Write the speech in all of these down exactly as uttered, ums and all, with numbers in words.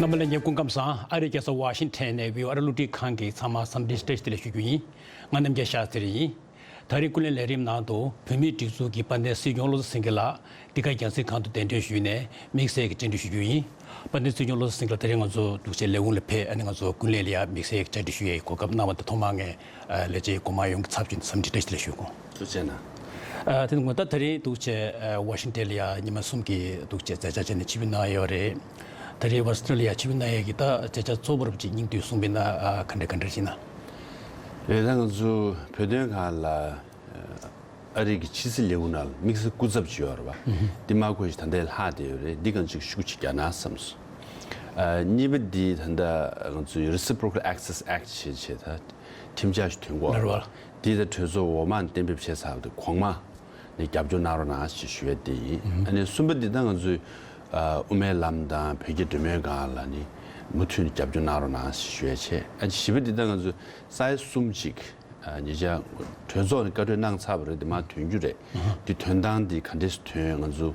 རྣམ་པ་ལྷན་རྒྱས་སྐུ་ཁམས་བཟང་། ཨ་རིའི་རྒྱལ་ས་ཝ་ཤིང་ཊོན་ནས་བྷི་ཨོ་ཨེ་ར་སློབ་ཁྲིད་ཁང་གི་ཚང་མ་འཚམས་འདྲི་བཀྲ་ཤིས་བདེ་ལེགས་ཞུ་རྒྱུ་ཡིན། ང་རྣམ་རྒྱལ་ཤཱ་སྟྲི་ཡིན། ད་རིང་ཀུན་གླེང་ལས་རིམ་ནང་དུ་བོད་མིའི་སྒྲིག་འཛུགས་ཀྱི་དཔལ་ལྡན་སྲིད་སྐྱོང་བློ་བཟང་སེང་གེ་ལགས་འདི་ག་རྒྱལ་སྲིད་ཁང་དུ་གདན་འདྲེན་ཞུས་ནས་དམིགས་བསལ་གྱི་བཅར་འདྲི་ཞུ་རྒྱུ་ཡིན། དཔལ་ལྡན་སྲིད་སྐྱོང་བློ་བཟང་སེང་གེ་ལགས་དེ་རིང་ང་ཚོ་འདུག་བྱས་ལས་ཁུངས་ལ་ཕེབས། ཨ་ནི་ང་ཚོ་ཀུན་གླེང་ལ་ཡ་དམིགས་བསལ་གྱི་བཅར་འདྲི་ཞུ་ཡས་གོ་སྐབས་གནང་བ་དེ་ཐོག་མར་ངས་ལས་བྱེད་འགོ་དམངས་ཡོངས་ཀྱི་ཚབ་བྱས་ནས་འཚམས་འདྲི་བཀྲ་ཤིས་བདེ་ལེགས་ཞུ་དགོངས། ཐུགས་རྗེ་གནང་། ཨ་དེ་ནི་ད་དེ་རིང་འདུག་བྱས་ཝ་ཤིང་ཊོན་ལ་ཡ་ཉི་མ་གསུམ་གྱི་འདུག་བྱས་མཛད་འཆར་བྱས་ནས་ཆིབས་བསྒྱུར་གནང་ཡོད་རེད། ད་རེས་ཝ་ཤིང་ཊོན་ལ་ཡ་ཆིབས་བསྒྱུར་གནང་ཡས་ཀྱི་ད་མཛད་འཆར་གཙོ་བོ་རབ་ཅིག་སྙིང་བསྡུས་གསུངས་པ་ཡིན་ན་ཨ་ག་འདྲ་ག་འདྲ་ཞིག་ན། རེད། ད་ང་ཚོ་བོད་དོན་སྒང་ལ་ཨ་རི་གི་ཕྱི་སྲིད་ལས་ཁུངས་ནང་ལ་དམིགས་བསལ་སྐུ་ཚབ་ཅིག་ཡོད་རེད་པ། འདི་མ་དགོས་ཤིག་ད་ལྟའི་ལྷག་བསྡད་ཡོད་རེད། འདི་གང་ཅིག་ཤུགས་ཅིག་རྒྱག་ན་བསམ་སོང་། ཨ་གཉིས་པ་འདི་ད་ལྟ་ང་ཚོའི་Reciprocal Access Act ཞེས་བྱས་ད་ཁྲིམས་འཆར་ཞིག་ཐོན་གྱི་ཡོད་རེད་པ། འདི་ད་གྲོས་ཚོགས་འོག་མ་གཏན་འབེབས་བྱས་ཚར་བ་དེ་གོང་མ་ནས་རྒྱབ་སྐྱོར་གནང་རོགས་གནང་ཞེས་ཞུ་ཡས་དེ་ཡིན། ཨ་ནི་གསུམ་པ་འདི་ད་ང་ཚོའི་ཨ་དབུ་མའི་ལམ་དང་བོད་རྒྱ་འབྲེལ་མོལ་སྒང་ལ་ནི་མུ་མཐུད་ནས་རྒྱབ་སྐྱོར་གནང་རོགས་གནང་ཞེས་ཞུ་ཡས་བྱས། ཨ་ནི་བཞི་པ་འདི་ད་ང་ཚོའི་ས་ཡ་གསུམ་ཅིག་ཨ་ཉེ་ཆར་གྲོས་ཚོགས་ནས་བཀའ་འཁྲོལ་གནང་ཚར་བ་རེད། དེ་མར་ཐོན་རྒྱུ་རེད། འདི་ཐོན་སྟངས་འདི་ག་འདྲས་སེ་ཐོན། ང་ཚོ་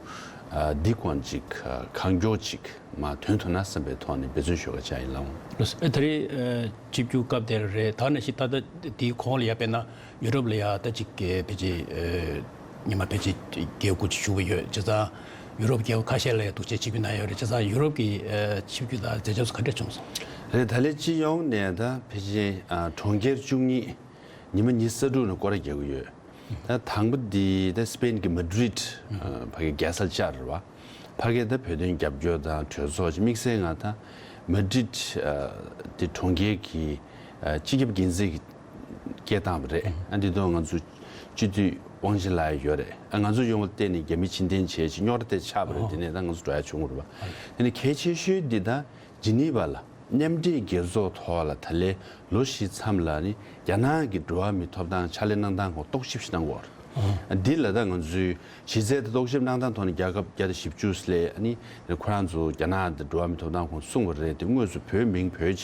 ཨ་འདི་གོང་ཅིག་ཨ་གང་མགྱོགས་ཅིག་མར་ཐོན་ཐུབ་ན་བསམ་པའི་ཐོག་ནས་འབད་བརྩོན་ཞུ་ག་བཅར་ཡིན་ལགས། ལགས་སོ། ཨེ་ད་རེས་ཨེ་ཆིབས་བསྒྱུར་སྐབས་དེར་རེད། ད་ནང་བཞིན་ད་ལྟ་དེའི་གོང་ལ་ཡ་དཔེར་ན་ཡུ་རོབ་ལ་ཡ་ད་ཅིག་ཨེ་ཕལ་ཆེར་ཨེ་ཉི་མ་ཕལ་ཆེར་བརྒྱད་དགུ་ཅིག་བཞུགས་པ་ཡོད། བྱས་ཙང་ཡུ་རོབ་རྒྱལ་ཁབ་ཁ་ཤས་ལ་ཡ་འདུག་བྱས་ཆིབས་བསྒྱུར་གནང་ཡོད་རེད། བྱས་ཙང་ཡུ་རོབ་ཀྱི་ཨེ་ཆིབས་བསྒྱུར་དང་མཛད་འཆར་སོགས་ག་འདྲས་བྱུང་སོང་། རེད། ད་ལན་སྤྱི་ཡོངས་ནས་ད་ཕལ་ཆེར་ཨ་གྲོང་ཁྱེར་བཅུ་གཉིས་ཉི་མ་ཉི་ཤུ་རྩ་དྲུག་ནས་སྐོར་ར་རྒྱག་གི་ཡོད། ད་དང་པོ་འདི་ད་སི་པེན་གྱི་མ་ཌྲིད་ཕ་གི་རྒྱལ་ས་བཅར་བ། ཕ་གིར་ད་བོད་དོན་རྒྱབ་སྐྱོར་དང་གྲོས་ཚོགས་ཀྱི་དམིགས་བསལ་ང་ད་མ་ཌྲིད་འདི་གྲོང་ཁྱེར་གྱི་སྤྱི་ཁྱབ་འགན་འཛིན་གྱི་སྐད་བཏང་བ་རེད། ཨ་འདི་ཐོག་ང་ཚོ་སྤྱི་འཐུས་དབང་ཆེན་ལགས་ཡོད་རེད། ཨ་ང་ཚོ་ཡོང་བ་བལྟས་ནས་རྒྱ་མི་ཕྱིར་འཐེན་བྱས་ཅིག་རྙོག་དྲ་དེ་ཆགས་པ་རེད། དེ་ནས་ད་ང་ཚོ་འགྲོ་ཡ་བྱུང་བ་རེད་པ། དེ་ནས་གལ་ཆེ་ཤོས་འདི་ད་ཇི་ནི་ཝ་ལ་མཉམ་འབྲེལ་རྒྱལ་ཚོགས་ཐོག་ལ་ད་ལན་ལོ་བཞི་མཚམས་ལ་ནི་རྒྱ་ནག་གི་འགྲོ་བ་མིའི་ཐོབ་ཐང་ཕྱག་ལས་གནང་སྟངས་སྐོར་རྟོག་ཞིབ་ཞིག་གནང་དགོས་རེད། འདི་ལ་ད་ང་ཚོའི་གཞི་རྩའི་ཐོག་རྟོག་ཞིབ་གནང་སྟངས་ཐོག་ནས་རྒྱལ་ཁབ་བརྒྱ་དང་བཞི་བཅུ་ལས་ནི་ཁོ་རང་ཚོ་རྒྱ་ནག་འདི་འགྲོ་བ་མིའི་ཐོབ་ཐང་སྐོར་གསུངས་པ་རེད། དེ་དངོས་སུ་བོད་མིང་བོད་བྱས་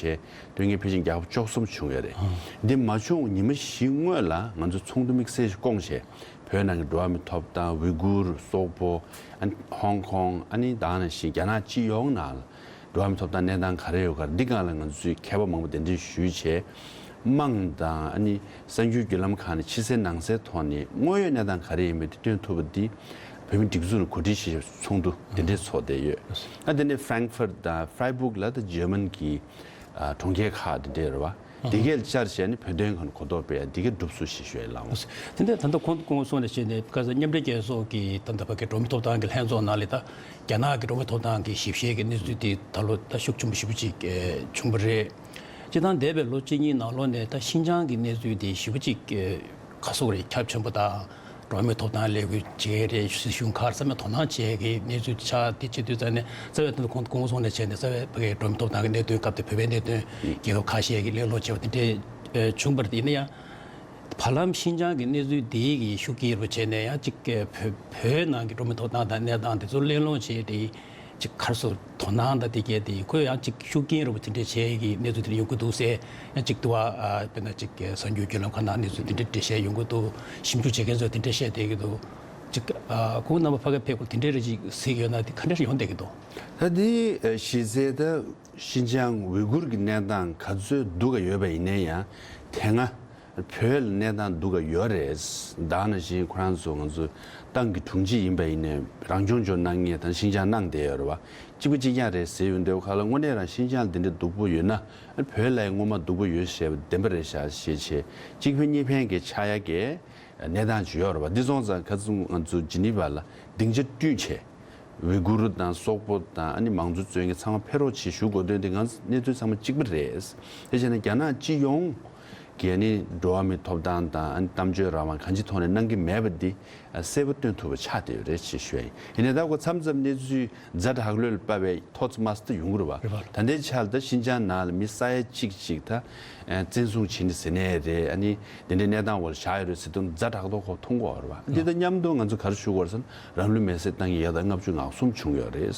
དོན་གཉེར་ཕལ་ཆེར་རྒྱལ་ཁབ་བཅུ་གསུམ་བྱུང་ཡོད་རེད། འདི་མ་བྱུང་ཉི་མ་བཞི་སྔོན་ལ་ང་ཚོ་ཚོགས་འདུ་དམིགས་བསལ་ཞིག་བསྐོངས་བྱས། བོད་ནང་གི་འགྲོ་བ་མིའི་ཐོབ་ཐང་། ཝི་གུར། སོག་པོ། ཨ་ནི་ཧོང་ཀོང་། ཨ་ནི་ད་ག་ནང་བཞིན་རྒྱ་ནག་སྤྱི་ཡོངས་ནང་ལ་འགྲོ་བ་མིའི་ཐོབ་ཐང་གནས་སྟངས་ག་རེ་ཡོད་ག་རེ། འདི་སྒང་ལ་ང་ཚོས་མཁས་པ་མང་པོ་གདན་འདྲེན་ཞུས་བྱས། དམངས་དང་ཨ་ནི་གསར་འགྱུར་བརྒྱུད་ལམ་ཁག་ནས་ཕྱི་གསལ་ནང་གསལ་ཐོག་ནས་དངོས་ཡོད་གནས་སྟངས་ག་རེ་ཡིན་མིན་དེ་སྟོན་ཐུབ་པ་འདི་བོད་མིའི་སྒྲིག་འཛུགས་ལ་གོ་སྒྲིག་ཞུས་བྱས་ཚོགས་འདུ་དེ་འདྲས་ཚོགས་བསྡད་ཡོད། ཨ་དེ་ནས་ཧྥ་རན་ཁི་ཕུར་དང་ཧྥ་རའི་སྦུག་ལ་ད་འཇར་མན་གྱི་ཨ་གྲོང་ཁྱེར་ཁག་དེ་འདྲས་རེད་པ། དེ་གས་ལ་བཅར་བྱས་ནས་བོད་དོན་སྒང་གོ་རྟོགས་སྤེལ་ཡ་དེ་གས་སྒྲུབ་སོང་ཞེས་ཞུ་ཡ་ལགས། དེ་འདྲ་ད་ལྟ་གོང་དུ་སྐུ་ངོ་གསུངས་ནང་བཞིན་ནས་ཁ་སང་མཉམ་འབྲེལ་རྒྱལ་ཚོགས་ཀྱི་ད་ལྟ་ཕ་གི་འགྲོ་བ་མིའི་ཐོབ་ཐང་གི་ལྷན་ཚོགས་ནང་ལ་ད་རྒྱ་ནག་གི་འགྲོ་བ་མིའི་ཐོབ་ཐང་གི་ཞིབ་བཤེར་གྱི་གནས་ཚུལ་དེ་ད་ལོ་ད་ཤུགས་ཆེན་པོ་ཞེ་པོ་ཅིག་བྱུང་བ་རེད། སྤྱིར་བཏང་འདས་པའི་ལོ་གཅིག་གཉིས་ནང་ལོགས་ནས་ད་ཤིན་ཅང་གི་གནས་ཚུལ་དེ་ཞེ་པོ་ཅིག་ག་ཟེར་དགོས་རེད། ཁྱབ་ཆེན་པོ་དང་། འགྲོ་བ་མིའི་ཐོབ་ཐང་ལས་འགུལ་བྱེད་ཀྱི་རེད། སྲིད་གཞུང་ག་རེ་ཚང་མས་དོ་སྣང་བྱེད་ཀྱི་གནས་ཚུལ་ཆགས་དེ་བྱེད་དུས་ཙང་ནས་རྩ་བའི་དོན་དུ་གོང་དུ་སྐུ་ངོ་གསུངས་ནང་བཞིན་ནས་རྩ་བའི་ཕ་གིའི་འགྲོ་བ་མིའི་ཐོབ་ཐང་གི་གནད་དོན་སྐབས་དེ་བོད་པའི་གནད་དོན་རྒྱལ་ཁབ་ཁ་ཤས་ཀྱིས་གླེང་སློང་བྱས་པ་དེ་འདྲས་བྱུང་བ་རེད། ཡིན་ན་ཡང་། བར་ལམ་ཤིན་ཅང་གི་གནས་ཚུལ་འདི་གི་ཤུགས་རྐྱེན་རུ་བྱས་ནས་ཡང་གཅིག་བོད་བོད་ནང་གི་འགྲོ་བ་མིའི་ཐོབ་ཐང་དང་གནས་སྟངས་དེ་ཚོ་གླེང་སློང་བྱས་ཏེ་གཅིག་ག་རེ་ཟེར་དོ་སྣང་དང་དེ་གས་དེ་ཁོས་ཡང་གཅིག་ཤུགས་རྐྱེན་རུ་དེ་འདྲས་བྱས་ཀྱི་གནས་ཚུལ་དེ་འདྲ་ཡོང་གི་འདུག་ཟེར། ཡང་གཅིག་ཏུ་བ་དཔེར་ན་གཅིག་གསར་འགྱུར་བརྒྱུད་ལམ་ཁག་ནང་གནས་ཚུལ་དེ་འདྲས་འགྲེལ་བཤད་ཡོང་གི་འདུག་ཞིབ་འཇུག་བྱེད་མཁན་ཚོས་དེ་འདྲས་བཤད་བསྡད་ཀྱི་འདུག་གཅིག་ཁོང་རྣམ་པ་ཕ་གིར་ཕེབས་སྐོར་དེ་འདྲས་རེ་ཅིག་གཟིགས་ཡོད་ན་དེ་ག་འདྲས་ཡོང་བསྡད་ཀྱི་འདུག་ད་དེ་གཞི་རྩའི་ད་ཤིན་ཅང་ཝི་གུར་གྱི་གནས་སྟངས་ག་ཚོད་སྡུག་ག་ཡོད་པ་ཡིན་ན་ཡང་དེ་སྔ། བོད་ལ་གནས་སྟངས་སྡུག་ག་ཡོད་རེད། ད་ག་ནང་བཞིན་ཁོ་རང་ཚོ་ང་ཚོ་ཏང་གི་དྲུང་ཆེ་ཡིན་པ་ཡིན་ནའི་རང་སྐྱོང་ལྗོངས་གནང་མཁན་དང་ཤིན་ཅང་གནང་བསྡད་ཡོད་རེད་བ། གཅིག་པ་གཅིག་རྐྱང་རེད་ཟེར་ཡོང་དུས་ཁ་ལ་དངོས་གནས་རང་ཤིན་ཅང་འདི་འདྲ་སྡུག་པོ་ཡོད་ན་བོད་ལ་ཡང་སྔོན་མ་སྡུག་པོ་ཡོད་ཟེར་བ་བདེན་པ་རེད་ཤག་ཞེས་བྱས་གཅིག་ཕན་གཉིས་ཕན་གྱི་ཆགས་ཡ་གི་གནས་སྟངས་ཅིག་ཡོད་རེད་བ། འདི་སོང་ཙང་ཁ་སང་ང་ཚོ་ཇི་ནི་ཝ་ལ་སྡིངས་ཆ་བསྐྲུན་བྱས། ཝི་གུར་དང་སོག་པོ་དང་ཨ་ནི་མང་གཙོ་རྩོད་མཁན་ཚང་མ་ཕེབས་རོགས་བྱེད་ཞུ་དགོས་དོན་དེ་ང་ཚོ་གནས་ཚུལ་ཚང་མ་གཅིག་པ་རེད། དེ་བྱས་ན་རྒྱ་ནག་སྤྱི་ཡོངས་ཀྱི་ཨ་ནི་འགྲོ་བ་མིའི་ཐོབ་ཐང་དང་ཨ་ནི་གཏམ་བརྗོད་རང་དབང་གང་ཅིའི་ཐོག་ནས་གནང་གི་མེད་པ་འདི་གསལ་པོ་སྟོན་ཐུབ་པ་ཆགས་བསྡད་ཡོད་རེད་ཅེས་ཞུ་ཡ་ཡིན། ཡིན་ནའི་ད་ཁོ་མཚམས་མཚམས་གནས་ཚུལ་ཛ་དྲག་ལོས་ལ་དཔའ་བའི་ཐོག་མ་སྟེ་ཡོང་གི་རེད་བ། རེད་བ། ད་ལྟའི་ཆར་ད་ཤིན་ཅང་ནང་ལ་མི་ས་ཡ་གཅིག་ཅིག་ད་བཙན་བཟུང་བྱས་ནས་ཟིན་ནས་རེད། ཨ་ནི་དེ་འདྲའི་གནས་སྟངས་འོག་ལ་བཞག་ཡོད་རེད་ཟེར་དུས་ཛ་དྲག་ཏོག་ཁོ་མཐོང་གི་ཡོད་རེད་བ། འདི་དང་མཉམ་དུ་ང་ཚོ་ག་རེ་ཞུ་དགོས་རེད་ཟེར་ན་རང་ལུས་མེར་སྲེག་བཏང་མཁན་ཡག་ད་ལྔ་བཅུ་ང་གསུམ་བྱུང་ཡོད་རེད།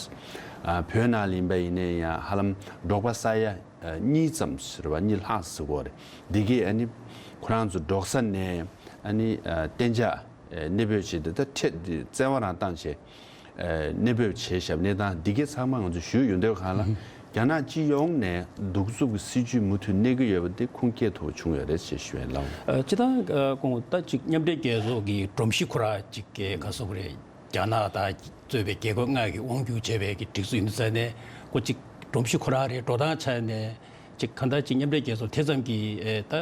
ཨ་བོད་ནང་ལ་ཡིན་པ་ཡིན་ནའི་ཡང་ཧ་ལམ་འབྲོག་པ་ས་ཡ་གཉིས་ཙམ་རེད་བ། གཉིས་ལྷག་ཟེར་དགོས་རེད། འདི་གས་ཨ་ནི་ཁོ་རང་ཚོ་འབྲོག་ས་ནས་ཨ་ནི་གཏན་འཇགས་གནས་སྤོས་བྱས་ཏེ་ད་ཁྲལ་འདི་བཙན་དབང་རང་བཏང་བྱས། ཨ་གནས་སྤོས་བྱས་བཞག་གནས་སྟངས་འདི་གས་ཚང་མ་ང་ཚོ་ཞུས་ཡོང་དུས་སྒང་ལ། ཨ་ རྒྱ་ནག་སྤྱི་ཡོངས་ནས་གདུག་རྩུབ་ཀྱི་སྲིད་ཇུས་མུ་མཐུད་གནས་ཀྱི་ཡོད་པ་དེ་ཁུངས་སྐྱེལ་ཐུབ་པ་བྱུང་ཡོད་རེད་ཅེས་ཞུ་ཡས་ལགས། ཨ། སྤྱིར་བཏང་ཨ་ཁོང་ད་ཅིག་མཉམ་འབྲེལ་རྒྱལ་ཚོགས་ཀྱི་སྒྲོམ་གཞི་ཁོ་རང་ཅིག་ག་སོགས་རེད། རྒྱ་ནག་དང་གཙོས་པའི་རྒྱལ་ཁབ་ལྔ་གིས་དབང་སྒྱུར་བྱས་པའི་གི་སྒྲིག་འཛུགས་ཡིན་དུས་ཙང་ནས་ཁོ་ཅིག་སྒྲོམ་གཞི་ཁོ་རང་རེད། འགྲོ་སྟངས་ཆ་ནས་ཅིག་གང་ལྟར་ཅིག་མཉམ་འབྲེལ་རྒྱལ་ཚོགས་དེ་ཙམ་གྱིས་ཨེ་ད་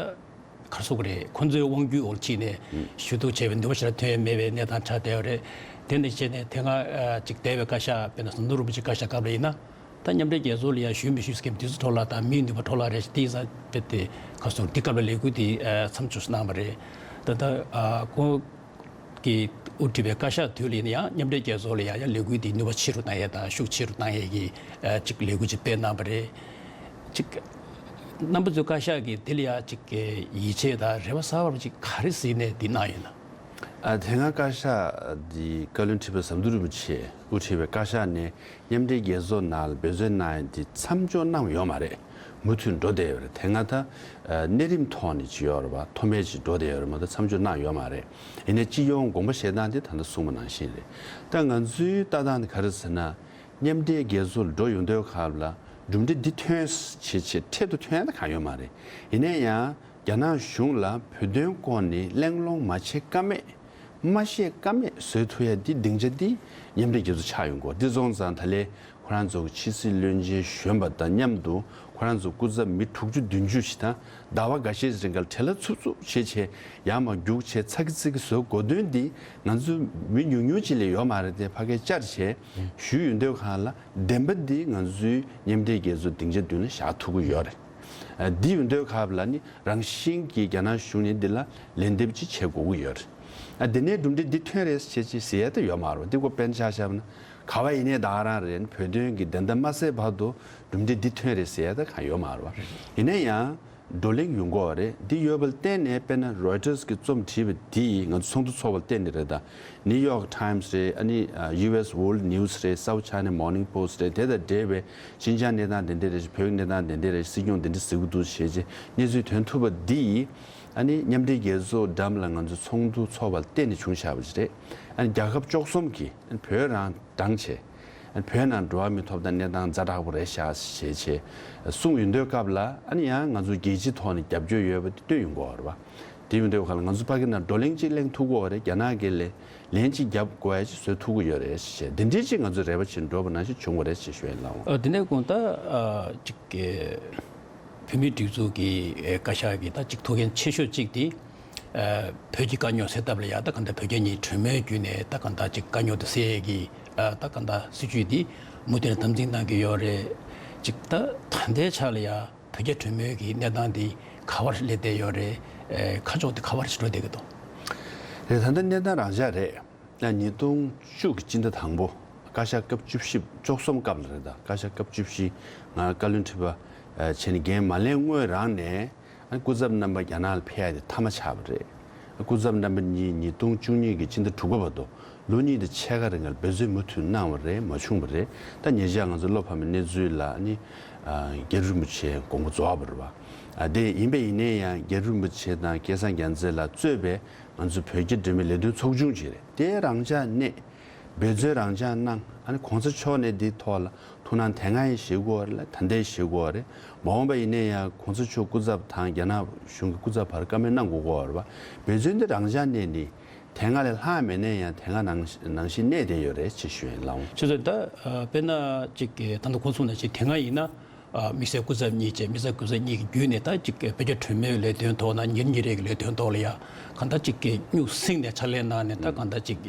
ག་སོགས་རེད། ཁོ་ཚོའི་དབང་སྒྱུར་འོག་ཕྱིན་ནས་ཞུ་གཏུག་བྱས་པའི་ནུས་པ་ཞེ་དྲག་ཐོན་ཡ་མེད་པའི་གནས་སྟངས་ཆགས་བསྡད་ཡོད་རེད། དེ་ནས་བྱས་ནས་དེ་སྔ་ཨ་ཅིག་འདས་པའི་བཀའ་ཤག་དཔེར་ན་ཟམ་གདོང་རིན་པོ་ཆེ་བཀའ་ཤག་སྐབས་ལ་ཡིན་ན། ད་མཉམ་འབྲེལ་རྒྱལ་ཚོགས་ལ་ཡང་ཞུ་མི་ཞུ་ཟེར་མཁན་དེ་ཚོ་ཐོག་ལ་དང་མིའི་ནུས་པ་ཐོག་ལ་རེད། དེ་ཡིན་ཙང་དཔེ་དེ་ག་སོང་དེ་སྐབས་ལ་ལས་འགུལ་དེ་མཚམས་འཇོག་གནང་བ་རེད། ད་ལྟ་ཁོང་གིས་དབུ་ཁྲིད་པའི་བཀའ་ཤག་དུས་ལ་ཡིན་ན་ཡང་མཉམ་འབྲེལ་རྒྱལ་ཚོགས་ལ་ཡང་ཡང་ལས་འགུལ་དེ་ནུས་པ་ཆེ་རུ་བཏང་ཡས་དང་ཤུགས་ཆེ་རུ་བཏང་ཡས་ཀྱི་ཅིག་ལས་འགུལ་ཅིག་སྤེལ་གནང་བ་རེད། ཅིག་རྣམ་པ་ཚོའི་བཀའ་ཤག་གིས་དེ་ལ་ཡང་ཅིག་ཡིད་ཆེས་དང་རེ་བ་གསར་པ་ཅིག་ག་རེ་གཟིགས་ནས་འདི་གནང་ཡོད་ན། ཨ། དེ་སྔ་བཀའ་ཤག་འདི་བཀའ་བློན་ཁྲི་པ་ཟམ་གདོང་རིན་པོ་ཆེ་དབུ་ཁྲིད་པའི་བཀའ་ཤག་ནས་མཉམ་འབྲེལ་རྒྱལ་ཚོགས་ནང་ལ་འབད་བརྩོན་གནང་ཡ་འདི་མཚམས་འཇོག་གནང་ཡོད་མ་རེད། མུ་མཐུད་འགྲོ་བསྡད་ཡོད་རེད། དེ་སྔ་ད་ཨ་གནས་རིམ་ཐོག་ནས་ཅིག་ཡོད་རེད་པ། མཐོ་དམན་ཅིག་འགྲོ་བསྡད་ཡོད་རེད་མ་གཏོགས་མཚམས་འཇོག་གནང་ཡོད་མ་རེད། ཡིན་ནའི་སྤྱི་ཡོངས་དགོངས་པ་བཞེས་སྟངས་དེ་ད་ལྟ་གསུངས་པ་ནང་བཞིན་རེད། ད་ང་ཚོའི་ལྟ་སྟངས་དེ་ག་རེ་ཟེར་ན། མཉམ་འབྲེལ་རྒྱལ་ཚོགས་ལ་འགྲོ་ཡོང་དུས་སྐབས་ལ་གྲུབ་འབྲས་འདི་ཐོན་བྱེད་ཆེད་འཕྲལ་དུ་ཐོན་ཡ་ད་གང་ཡོད་མ་རེད། ཡིན་ན་ཡང་རྒྱ་ནག་གཞུང་ལ་བོད་དོན་སྐོར་ནས་གླེང་སློང་མ་བྱེད་ཀ་མེད། མ་བཤད་ཀ་མེད་བཟོ་ཐུབ་ཡ་འདི་སྡིངས་ཆ་འདི་མཉམ་འབྲེལ་རྒྱལ་ཚོགས་ཆགས་ཡོང་གི་ཡོད་རེད། འདི་སོང་ཙང་ད་ལས་ཁོ་རང་ཚོ་གི་ཕྱི་སྲིད་བློན་ཆེན་གཞོན་པ་དང་མཉམ་དུ་ཁོ་རང་ཚོ་སྐུ་ཚབ་མི་དྲུག་ཅུ་བདུན་ཅུ་ཞིག་དང་ཟླ་བ་འགའ་ཤས་རིང་ག་ལ་བྲེལ་བ་འཚུབ་འཚུབ་བྱས་བྱས་ཡར་མར་རྒྱུགས་བྱས་ཚ་གི་ཚི་གི་བཟོ་དགོས་དོན་འདི་ང་ཚོ་མི་ཉུང་ཉུང་ཅིག་ལས་ཡོད་མ་རེད་དེ། ཕ་གིར་བཅར་བྱས་ཞུས་ཡོང་དུས་སྒང་ལ་བདེན་པ་འདི་ང་ཚོའི་མཉམ་འབྲེལ་རྒྱལ་ཚོགས་སྡིངས་ཆ་མདུན་ལ་བཞག་ཐུབ་ཀྱི་ཡོད་རེད། ཨ། འདི་ཡོང་དུས་སྐབས་ལ་ནི་རང་བཞིན་གྱིས་རྒྱ་ནག་གཞུང་ནས་འདི་ལ་ལན་འདེབས་ཅིག་བྱེད་དགོས་ཀྱི་ཡོད་རེད། ཨ། འདི་ནས་གྲུབ་འབྲས་འདི་ཐོན་རེད་ཅེས་ཅིག་ཟེར་ཡ་ད་ཡོད་མ་རེད། འདི་ཀོ་དཔེར་ན་ཆ་བཞག་ན་ག་བ་ཡིན་ནའི་ད་ག་རང་རེད། བོད་དོན་གྱི་བདེན་མཐའ་མ་གསལ་བར་དུ་གྲུབ་འབྲས་འདི་ཐོན་རེད་ཟེར་ཡ་ད་གང་ཡོད་མ་རེད་བ། ཡིན་ན་ཡང་བགྲོ་གླེང་ཡོང་གི་ཡོད་རེད། འདི་ཡོད་པ་ལ་བརྟེན་ནས་དཔེར་ན་Reuters་གི་རྩོམ་བྲིས་པ་འདི་ང་ཚོ་ཚོགས་འདུ་ཚོགས་པ་ལ་བརྟེན་ནས་རེད། ད་New York Times་རེད། ཨ་ནི་ཨ་US World News་རེད། South China Morning Post་རེད། དེ་དང་འབྲེལ་བའི་ཤིན་ཅང་གནས་སྟངས་དེ་འདྲ་རེད། བོད་ཀྱི་གནས་སྟངས་དེ་འདྲ་རེད། སྲིད་སྐྱོང་དེ་འདྲ་ཟེར་གི་འདུག་ཞེས་བྱས་གནས་ཚུལ་ཐོན་ཐུབ་པ་འདི་ཨ་ནི་མཉམ་འབྲེལ་རྒྱལ་ཚོགས་འགྲམ་ལ་ང་ཚོ་ཚོགས་འདུ་ཚོགས་པ་ལ་བརྟེན་ནས་བྱུང་བཞག་པ་ཞིག་རེད། ཨ་ནི་རྒྱལ་ཁབ་བཅུ་གསུམ་གྱིས་ཨ་ནི་བོད་རང་དྲངས་བྱས། བོད་ནང་འགྲོ་བ་མིའི་ཐོབ་ཐང་གནས་སྟངས་ཛ་དྲག་པོ་རེད་ཤག་ཞེས་བྱས་གསུངས་ཡོང་དུས་སྐབས་ལ། ཨ་ནི་ཡང་ང་ཚོ་རྒྱལ་སྤྱིའི་ཐོག་ནས་རྒྱབ་སྐྱོར་ཡོད་པ་དེ་སྟོན་ཡོང་གི་ཡོད་རེད་བ། དེ་ཡོང་དུས་སྐབས་ལ་ང་ཚོ་ཕ་གི་ནང་བགྲོ་གླེང་གཅིག་གླེང་ཐུབ་ཀྱི་ཡོད་རེད། རྒྱ་ནག་གི་ལས་ལན་གཅིག་རྒྱབ་དགོས་ཡ་ཅིག་བཟོ་ཐུབ་ཀྱི་ཡོད་རེད་ཞེས། འདི་འདྲའི་ཅིག་ང་ཚོ་རེ་བ་བྱེད་འགྲོ་བ་ནང་བཞིན་བྱུང་བ་རེད་ཞེས་ཞུ་ཡ་ཡིན་ལགས། ཨ། དེ་ནས་དགོངས་དག་ཨ་ཅིག་གི་བོད་མིའི་སྒྲིག་འཛུགས་ཀྱི་ཨེ་བཀའ་ཤག་གི་ད་ཅིག་ཐུགས་འགན་ཆེ་ཤོས་གཅིག་དེ། ཨ། བོད་ཀྱི་དཀའ་རྙོག་སེལ་ཐབས་ལ་ཡ་ད་གང་ལྟར་བོད་རྒྱ་གཉིས་གྲོས་མོལ་བརྒྱུད་ནས་ད་གང་ལྟར་ཅིག་དཀའ་རྙོག་དེ་སེལ་ཡས་ཀྱི་ཨ་ད་གང་ལྟར་སྲིད་ཇུས་དེ་མུ་མཐུད་ནས་དམ་འཛིན་གནང་གི་ཡོད་རེད། ཅིག་ད་ད་ལྟའི་ཆ་ལ་ཡ་བོད་རྒྱ་གྲོས་མོལ་གྱི་གནས་སྟངས་དེ་ག་བར་སླེབས་བསྡད་ཡོད་རེད། ཨེ་ཁ་ཕྱོགས་དེ་ག་བར་ཞིག་འགྲོ་བསྡད་ཀྱི་འདུག་རེད། ད་ལྟ་གནས་སྟངས་རང་འཇགས་རེད། ཉིས་སྟོང་བཅུ་གི་སྤྱི་ཟླ་དང་པོ་བཀའ་ཤག་སྐབས་བཅུ་བཞི། བཅུ་གསུམ་སྐབས་ལ་རེད། ད་བཀའ་ཤག་སྐབས་བཅུ་བཞི་ང་བཀའ་བློན་ཁྲི་པ་ཨ་བྱས་ནས་འགན་མ་ལེན་སྔོན་རང་ནས་ཨ་སྐུ་ཚབ་རྣམ་པ་རྒྱ་ནག་ལ་ཕེབས་ཡ་དེ་མཐའ་མ་ཆགས་པ་རེད། སྐུ་ཚབ་རྣམ་པ་གཉིས་ཉིས་སྟོང་བཅུ་གཉིས་ཀྱི་སྤྱི་ཟླ་དྲུག་པ་བར་དུ་ལོ་གཉིས་དང་ཕྱེད་ཀ་རིང་ལ་འབད་བརྩོན་མུ་མཐུད་གནང་བ་རེད། མ་བྱུང་བ་རེད། ད་ཉེ་ཆར་ང་ཚོ་བློ་ཕམ་པའི་གནས་ཚུལ་ལ་ཨ་ནི་ཨ་རྒྱལ་བ་རིན་པོ་ཆེ་དགོངས་པ་རྫོགས་པ་རེད་བ། ཨ་དེ་ཡིན་པ་ཡིན་ནའི་ཡང་རྒྱལ་བ་རིན་པོ་ཆེ་དང་སྐལ་བཟང་རྒྱལ་མཚན་ལགས་གཙོས་པའི་ང་ཚོ་བོད་རྒྱ་འབྲེལ་མོལ་ལས་དོན་ཚོགས་ཆུང་ཅིག་རེད། དེ་རང་འཇགས་གནས། འབད་བརྩོན་རང་འཇགས་གནང་། ཨ་ནི་གོང་ས་མཆོག་ནས་འདིའི་ཐོག་ལ་ཐུགས་སྣང་དེ་སྔ་ཡང་བཞེས་ཀྱི་ཡོད་རེད། ད་ལྟ་ཡང་བཞེས་ཀྱི་ཡོད་རེད། མ་འོངས་པ་ཡིན་ནའི་ཡང་གོང་ས་མཆོག་སྐུ་ཚབ་དང་རྒྱ་ནག་གཞུང་གི་སྐུ་ཚབ་བར་བཀའ་མོལ་གནང་དགོས་ཀྱི་ཡོད་རེད་བ། འབད་བརྩོན་འདི་རང་འཇགས་གནས་ནི་དེ་སྔ་ལས་ལྷག་མེད་ནའི་ཡང་དེ་སྔ་ནང་ནང་བཞིན་གནས་བསྡད་ཡོད་རེད་ཅེས་ཞུ་ཡིན་ལགས། ཁྱེད་ཚོས་ད་ཨ་དཔེར་ན་ཅིག་ད་ལྟ་གོང་གསུངས་ནང་བཞིན་དེ་སྔ་ཡིན་ན། ཨ་དམིགས་བསལ་སྐུ་ཚབ་གཉིས་བཅས། དམིགས་བསལ་སྐུ་ཚབ་གཉིས་ཀྱི་བརྒྱུད་ནས་ད་ཅིག་བོད་རྒྱ་གྲོས་མོལ་ལས་དོན་ཐོག་ན་ཉིན་ཉིན་རེ་གི་ལས་དོན་ཐོག་ལ་ཡ་གང་ལྟར་ཅིག་གི་སྨྱུག་སྲིང་ནས་ཕྱག་ལས་གནང་ནས། ད་གང་ལྟར་ཅིག་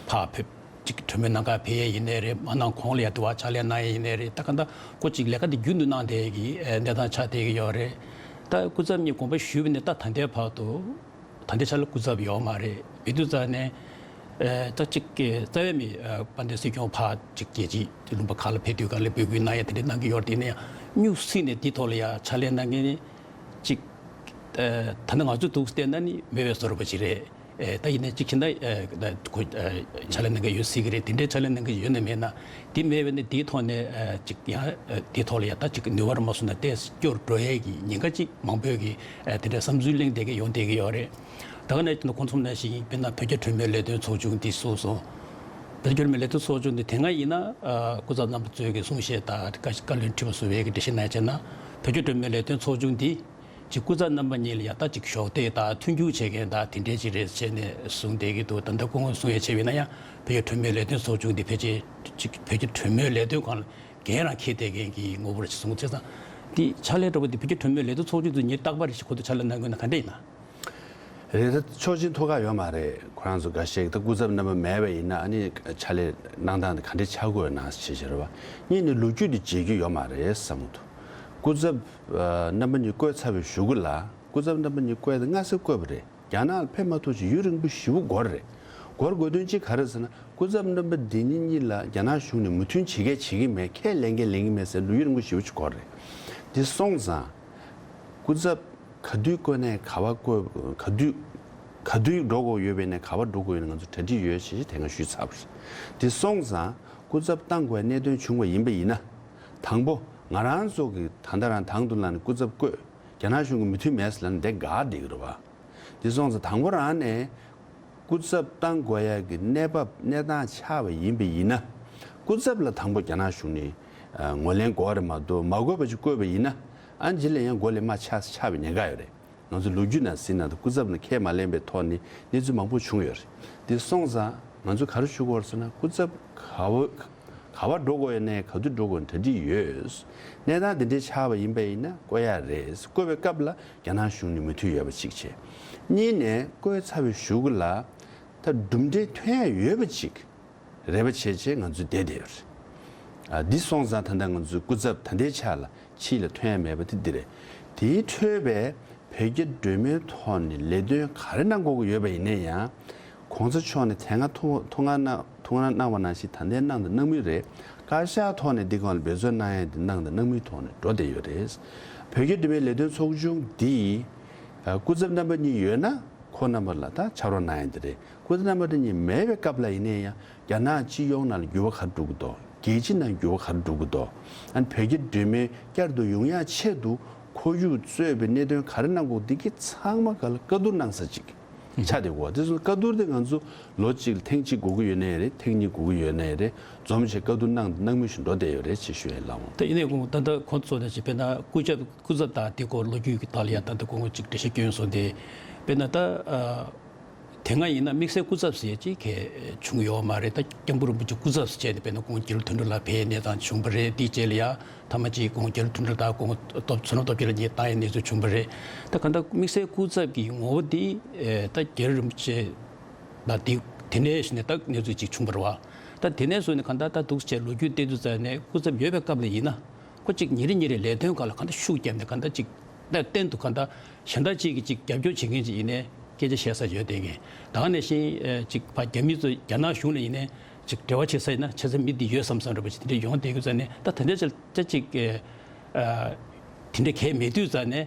ཕར་བོད་ཅིག་གྲོས་མོལ་གནང་ག་ཕེབས་ཡས་ཡིན་ནའི་རེད། མ་གནང་གོང་ལ་ཡ་དུ་བ་ཕྱག་ལས་གནང་ཡས་ཡིན་ནའི་རེད། ད་གང་ལྟར་ཁོ་ཅིག་ལས་ཀ་དེ་རྒྱུན་དུ་གནང་བསྡད་ཀྱི་གནས་སྟངས་ཆགས་བསྡད་ཀྱི་ཡོད་རེད། ད་སྐུ་ཚབ་གཉིས་དགོངས་པ་ཞུས་པ་ནས་ད་ད་ལྟའི་བར་དུ། ད་ལྟའི་ཆ་ལ་སྐུ་ཚབ་ཡོད་མ་རེད། མི་འདུག་ཙང་ནས་ཨ་ད་ཅིག་གི་རྩ་བའི་མི་ཨ་དཔལ་ལྡན་སྲིད་སྐྱོང་ཕར་ཅིག་རྒྱལ་སྤྱིའི་ལུང་པ་ཁག་ལ་ཕེབས་དུས་སྒང་ལ་འབོད་སྐུལ་གནང་ཡ་དེ་འདྲ་གནང་གི་ཡོད་རེད། དེ་ནས་ཡང་སྨྱུག་སྲིང་ནས་འདི་ཐོག་ལ་ཡ་ཕྱག་ལས་གནང་མཁན་ནི་ཅིག་ཨ་ད་ནི་ང་ཚོ་འདུག་བལྟས་ན་ནི་མེད་པའི་བཟོ་འདྲ་པོ་ཅིག་རེད། ཨ་ད་ཡིན་ནའི་ཅིག་ཕྱིན་ད་ཨ་ད་ཁོ་ཨ་ཕྱག་ལས་གནང་གི་ཡོད་སྲིད་ཀྱི་རེད། དེ་འདྲའི་ཕྱག་ལས་གནང་གི་ཡོད་ན་མེད་ན། དེ་མེད་པས་ནི་དེའི་ཐོག་ནས་ཨ་ཅིག་ཡང་ཨ་དེའི་ཐོག་ལ་ཡ་ད་ཅིག་ནུས་པ་ར་མ་སོང་ན་ཏོག་ཙམ་སྐྱོ་རུ་འགྲོ་ཡས་ཀྱི་ཉེན་ཁ་ཅིག་མང་པོས་ཀྱི་ཨ་དེ་འདྲ་བསམ་ཚུལ་གླེང་བསྡད་ཀྱི་ཡོང་བསྡད་ཀྱི་ཡོད་རེད། ད་ག་ནས་ཁོང་ཚོ་ནང་བཞིན་དཔེར་ན་བོད་རྒྱ་གྲོས་མོལ་ལས་དོན་ཚོགས་ཆུང་འདི་སོགས་སོ། བོད་རྒྱ་གྲོས་མོལ་ལས་དོན་ཚོགས་ཆུང་འདི་དེ་སྔ་ཡིན་ན་ཨ་སྐུ་ཚབ་རྣམ་པ་ཚོས་ཀྱི་གསུང་བཤད་དང་བཀའ་བཀའ་བློན་ཁྲི་པ་ཟུར་པའི་གི་འགྲེལ་བཤད་གནང་ཡ་བྱས་ན། བོད་རྒྱ་གྲོས་མོལ་ལས་དོན་ཚོགས་ཆུང་འདི་ཅིག་སྐུ་ཚབ་རྣམ་པ་གཉིས་ལ་ཡང་ད་ཅིག་གཞོགས་འདེགས་དང་མཐུན་འགྱུར་བྱེད་མཁན་དང་དེ་འདྲའི་ཅིག་རེད་བྱས་ནས་གསུངས་བསྡད་ཀྱི་འདུག་ད་ལྟ་སྐུ་ངོ་གསུང་ཡ་བྱས་པ་ཡིན་ན་ཡང་བོད་རྒྱ་གྲོས་མོལ་ལས་དོན་ཚོགས་ཆུང་འདི་ཕལ་ཆེར་ཅིག་བོད་རྒྱ་གྲོས་མོལ་ལས་དོན་སྒང་ལ་འགན་རང་འཁྱེར་བསྡད་མཁན་གྱི་ངོ་བོ་རེད་ཅེས་གསུངས་ཙང་། འདི་ཕྱག་ལས་འགྲོ་བ་འདི་བོད་རྒྱ་གྲོས་མོལ་ལས་དོན་ཚོགས་ཆུང་དུ་ཉིན་རྟག་པར་ཞིག་ཁོ་ཚོ་ཕྱག་ལས་གནང་དགོས་ན་ག་འདྲ་ཡིན་ན། རེད། ད་ཆོག་མཆན་ཐོབ་ག་ཡོད་མ་རེད། ཁོ་རང་ཚོ་འགའ་ཤས་ད་སྐུ་ཚབ་རྣམ་པ་མེད་པ་ཡིན་ན་ཨ་ནི་ཕྱག་ལས་གནང་སྟངས་དེ་ག་འདྲས་ཆགས་ཀྱི་ཡོད་ན་ཞེས་བྱས་རེད་བ། གཉིས་ནས་ལོ་རྒྱུས་དེ་བརྗེད་རྒྱུ་ཡོད་མ་རེད་བསམ་གྱི་འདུག་སྐུ་ཚབ་ཨ་རྣམ་པ་གཉིས་བསྐོས་ཚར་བའི་གཞུག་གུ་ལ་སྐུ་ཚབ་རྣམ་པ་གཉིས་བསྐོས་ཏེ་སྔ་སེ་བསྐོས་པ་རེད། རྒྱ་ནག་ལ་ཕེབས་མ་ཐུབ་ཅིག་ཡུན་རིང་པོ་ཞེ་པོ་འགོར་རེད། འགོར་དགོས་དོན་གཅིག་ག་རེ་ཟེར་ན་སྐུ་ཚབ་རྣམ་པ་འདི་གཉིས་གཉིས་ལ་རྒྱ་ནག་གཞུང་ནས་མོས་མཐུན་བྱེད་མཁན་བྱེད་ཀྱི་མེད། ཁས་ལེན་མཁན་ལེན་གྱི་མེད་ཟེར་ལོ་ཡུན་རིང་པོ་ཞེ་པོ་ཅིག་འགོར་རེད། འདི་སོང་ཙང་། སྐུ་ཚབ་ག་དུས་བསྐོས་ནས་ག་པར་བསྐོས། ག་དུས་ག་དུས་འགྲོ་དགོས་ཡོད་པ་ཡིན་ན་ག་པར་འགྲོ་དགོས་ཡོད་ན་ང་ཚོ་གྲ་སྒྲིག་ཡོད་ཞེས་དེ་སྔ་ཞུས་ཚར་བ་རེད། དེ་སོང་ཙང་སྐུ་ཚབ་བཏང་དགོས་གནད་དོན་བྱུང་བ་ཡིན་པ་ཡིན་ན། དང་པོ་ང་རང་ཚོ་གི་ད་ལྟ་རང་དང་དུ་ལངས་ནས་སྐུ་ཚབ་བསྐོས། རྒྱ་ནག་གཞུང་གི་མོས་མཐུན་མེད་ཟེར་ལབ་ན་དེ་འགག་བསྡད་ཀྱི་རེད་བ། དེ་སོང་ཙང་དང་པོ་རང་ནས། སྐུ་ཚབ་བཏང་དགོས་ཡ་གི་གནས་བབ་གནས་སྟངས་ཆགས་པ་ཡིན་པ་ཡིན་ན། སྐུ་ཚབ་ལ་དང་པོ་རྒྱ་ནག་གཞུང་ནས་ཨ་ངོས་ལེན་དགོས་རེད་མ་གཏོགས་མ་དགོས་པ་ཅིག་བསྐོས་པ་ཡིན་ན། ཨ་རྗེས་ལ་ཡང་མགོ་ལས་མར་ཆགས་ཆགས་པའི་ཉེན་ཁ་ཡོད་རེད། ང་ཚོ་ལོ་རྒྱུས་ནང་གཟིགས་ན་ད་སྐུ་ཚབ་ནས་ཁས་མ་ལེན་པའི་ཐོག་ནས་གནས་ཚུལ་མང་པོ་བྱུང་ཡོད་རེད། དེ་སོང་ཙང་ང་ཚོས་ག་རེ་ཞུ་དགོས་རེད་ཟེར་ན་སྐུ་ཚབ་ག་བ། ག་པར་འགྲོ་དགོས་ཡོད་ནའི་ག་དུས་འགྲོ་དགོས་གྲ་སྒྲིག་ཡོད། གནས་སྟངས་འདི་འདྲའི་ཆགས་པ་ཡིན་པ་ཡིན་ན་བསྐོ་ཡ་རེད། བསྐོ་བའི་སྐབས་ལ་རྒྱ་ནག་གཞུང་ནས་མོས་མཐུན་ཡོད་པ་གཅིག་བྱས། གཉིས་ནས་བསྐོས་ཚར་བའི་གཞུག་གུ་ལ་ད་གྲུབ་འབྲས་ཐོན་ཡ་ཡོད་པ་གཅིག་རེ་བ་བྱས་བྱས་ང་ཚོས་བསྡད་བསྡད་ཡོད་རེད། ཨ་འདི་སོང་ཙང་ད་ལྟ་ང་ཚོའི་སྐུ་ཚབ་ད་ལྟའི་ཆ་ལ་ཕྱི་ལ་ཐོན་ཡ་མེད་པ་དེ་འདི་རེད། དེའི་འཕྲོས་པའི་བོད་རྒྱ་གྲོས་མོལ་ཐོག་ནས་ལས་དོན་ག་རེ་གནང་དགོས་ཀྱི་ཡོད་པ་ཡིན་ན་ཡང་། གོང་ས་མཆོག་ནས་དེ་སྔ་ཐུགས་ཐུགས་སྣང་གནང་ཐུགས་སྣང་གནང་བ་ནང་བཞིན་ད་ལྟའི་གནང་དང་གནང་མུས་རེད། བཀའ་ཤག་ཐོག་ནས་འདི་སྒང་ལ་འབད་བརྩོན་གནང་ཡ་འདི་གནང་དང་གནང་མུས་ཐོག་ནས་འགྲོ་བསྡད་ཡོད་རེད། བོད་རྒྱ་འབྲེལ་མོལ་ལས་དོན་ཚོགས་ཆུང་འདི་སྐུ་ཚབ་རྣམ་པ་གཉིས་ཡོད་ན་ཁོང་རྣམ་པ་ལ་ད་ཕྱག་རོགས་གནང་ཡ་འདི་རེད། སྐུ་ཚབ་རྣམ་པ་གཉིས་མེད་པའི་སྐབས་ལ་ཡིན་ན་ཡང་། རྒྱ་ནག་སྤྱི་ཡོངས་ནང་ལ་འགྱུར་བ་ག་རེ་འགྲོ་གི་འདུག་རྒྱལ་སྤྱི་ནང་འགྱུར་བ་ག་རེ་འགྲོ་གི་འདུག་ཨ་ནི་བོད་རྒྱ་འབྲེལ་མོལ་བསྐྱར་དུ་ཡོང་ཡག་ཆེད་དུ་ཁོར་ཡུག་གཙོས་པའི་གནད་དོན་ག་རེ་གནང་དགོས་འདི་གི་ཚང་མ་ག་ལ་བཀའ་བསྡུར་གནང་ས་ཅིག་ཆགས་བསྡད་ཡོད། དེ་ཚོ་བཀའ་བསྡུར་དེ་ང་ཚོ་ལོ་གཅིག་ལ་ཐེངས་གཅིག་དགོས་ཀྱི་ཡོད་ནའི་རེད། ཐེངས་གཉིས་དགོས་ཀྱི་ཡོད་ནའི་རེད། འཛོམས་བྱས་བཀའ་བསྡུར་གནང་གནང་མུས་བཞིན་འགྲོ་བསྡད་ཡོད་རེད་ཅེས་ཞུ་ཡས་ལགས་འོང་། ད་ཡིན་ནའི་ཁོང་ད་ལྟ་ཁོང་ཚོ་ནས་ཅིག་དཔེར་ན་སྐུ་ཚབ་སྐུ་ཚབ་དང་དེ་སྐོར་ལོ་རྒྱུས་ཀྱི་ཐོག་ལ་ཡང་ད་ལྟ་ཁོང་ཅིག་འགྲེལ་བཤད་སྐྱོན་སོང་སྟེ། དཔེར་ན་ད་ཨ། དེ་སྔ་ཡིན་ན་དམིགས་བསལ་སྐུ་ཚབ་ཟེར་ཅིག་གས་བྱུང་ཡོད་མ་རེད། ད་སྐྱབས་མགོན་རིན་པོ་ཆེ་སྐུ་ཚབ་ཟེར་བྱས་ནས་དཔེར་ན་ཁོང་རྒྱལ་བ་དོན་གྲུབ་ལགས་ཕེབས་གནས་སྟངས་བྱུང་བ་རེད། དེའི་རྗེས་ལ་ཡ་ཐ་མ་ཅིག་ཁོང་རྒྱལ་བ་དོན་གྲུབ་དང་ཁོང་སྟོབས་བསོད་ནམས་སྟོབས་རྒྱལ་ལ་གཉིས་བཏང་ཡའི་གནས་ཚུལ་བྱུང་བ་རེད། ད་གང་ལྟར་དམིགས་བསལ་སྐུ་ཚབ་ཀྱི་ངོ་བོ་འདི་ད་རྒྱལ་བ་རིན་པོ་ཆེ་ལ་དེ་དེ་ནས་གཞི་ནས་ད་གནས་ཚུལ་ཅིག་བྱུང་བ་རེད་བ། ད་དེ་ནས་བཟུང་ནས་གང་ལྟར་ད་འདུག་སེ་བྱས་ལོ་རྒྱུས་བལྟས་དུས་ཙང་ནས་སྐུ་ཚབ་ཡོད་པའི་སྐབས་ལ་ཡིན་ན། ཁོ་གཅིག་ཉིན་རེ་ཉིན་རེ་ལས་དོན་སྒང་ལ་གང་ལྟར་ཤུགས་བརྒྱབ་ནས་གང་ལྟར་གཅིག་ད་གཏན་དུ་གང་ལྟར་གཞན་དག་ཅིག་གིས་གཅིག་རྒྱབ་སྐྱོར་བྱེད་མཁན་ཅིག་ཡིན་ནའི་སྐད་ཆ་བཤད་ས་ཡོད་བསྡད་མཁན། ད་ག་ནང་བཞིན་ཨེ་གཅིག་ཕ་རྒྱ་མི་ཚོ་རྒྱ་ནག་གཞུང་ལ་ཡིན་ནའི་གཅིག་འབྲེལ་བ་བྱེད་ས་ཡིན་ན་བྱེད་ས་མི་འདི་ཡོད་བསམ་བསམ་འདྲ་པོ་ཅིག་དེ་འདྲ་ཡོང་བསྡད་ཡོད་ཙང་ནས། ད་དེ་འདྲ་ཅིག་ཅིག་ཨེ་ཨ་དེ་འདྲ་གལ་མེད་དུས་ཙང་ནས།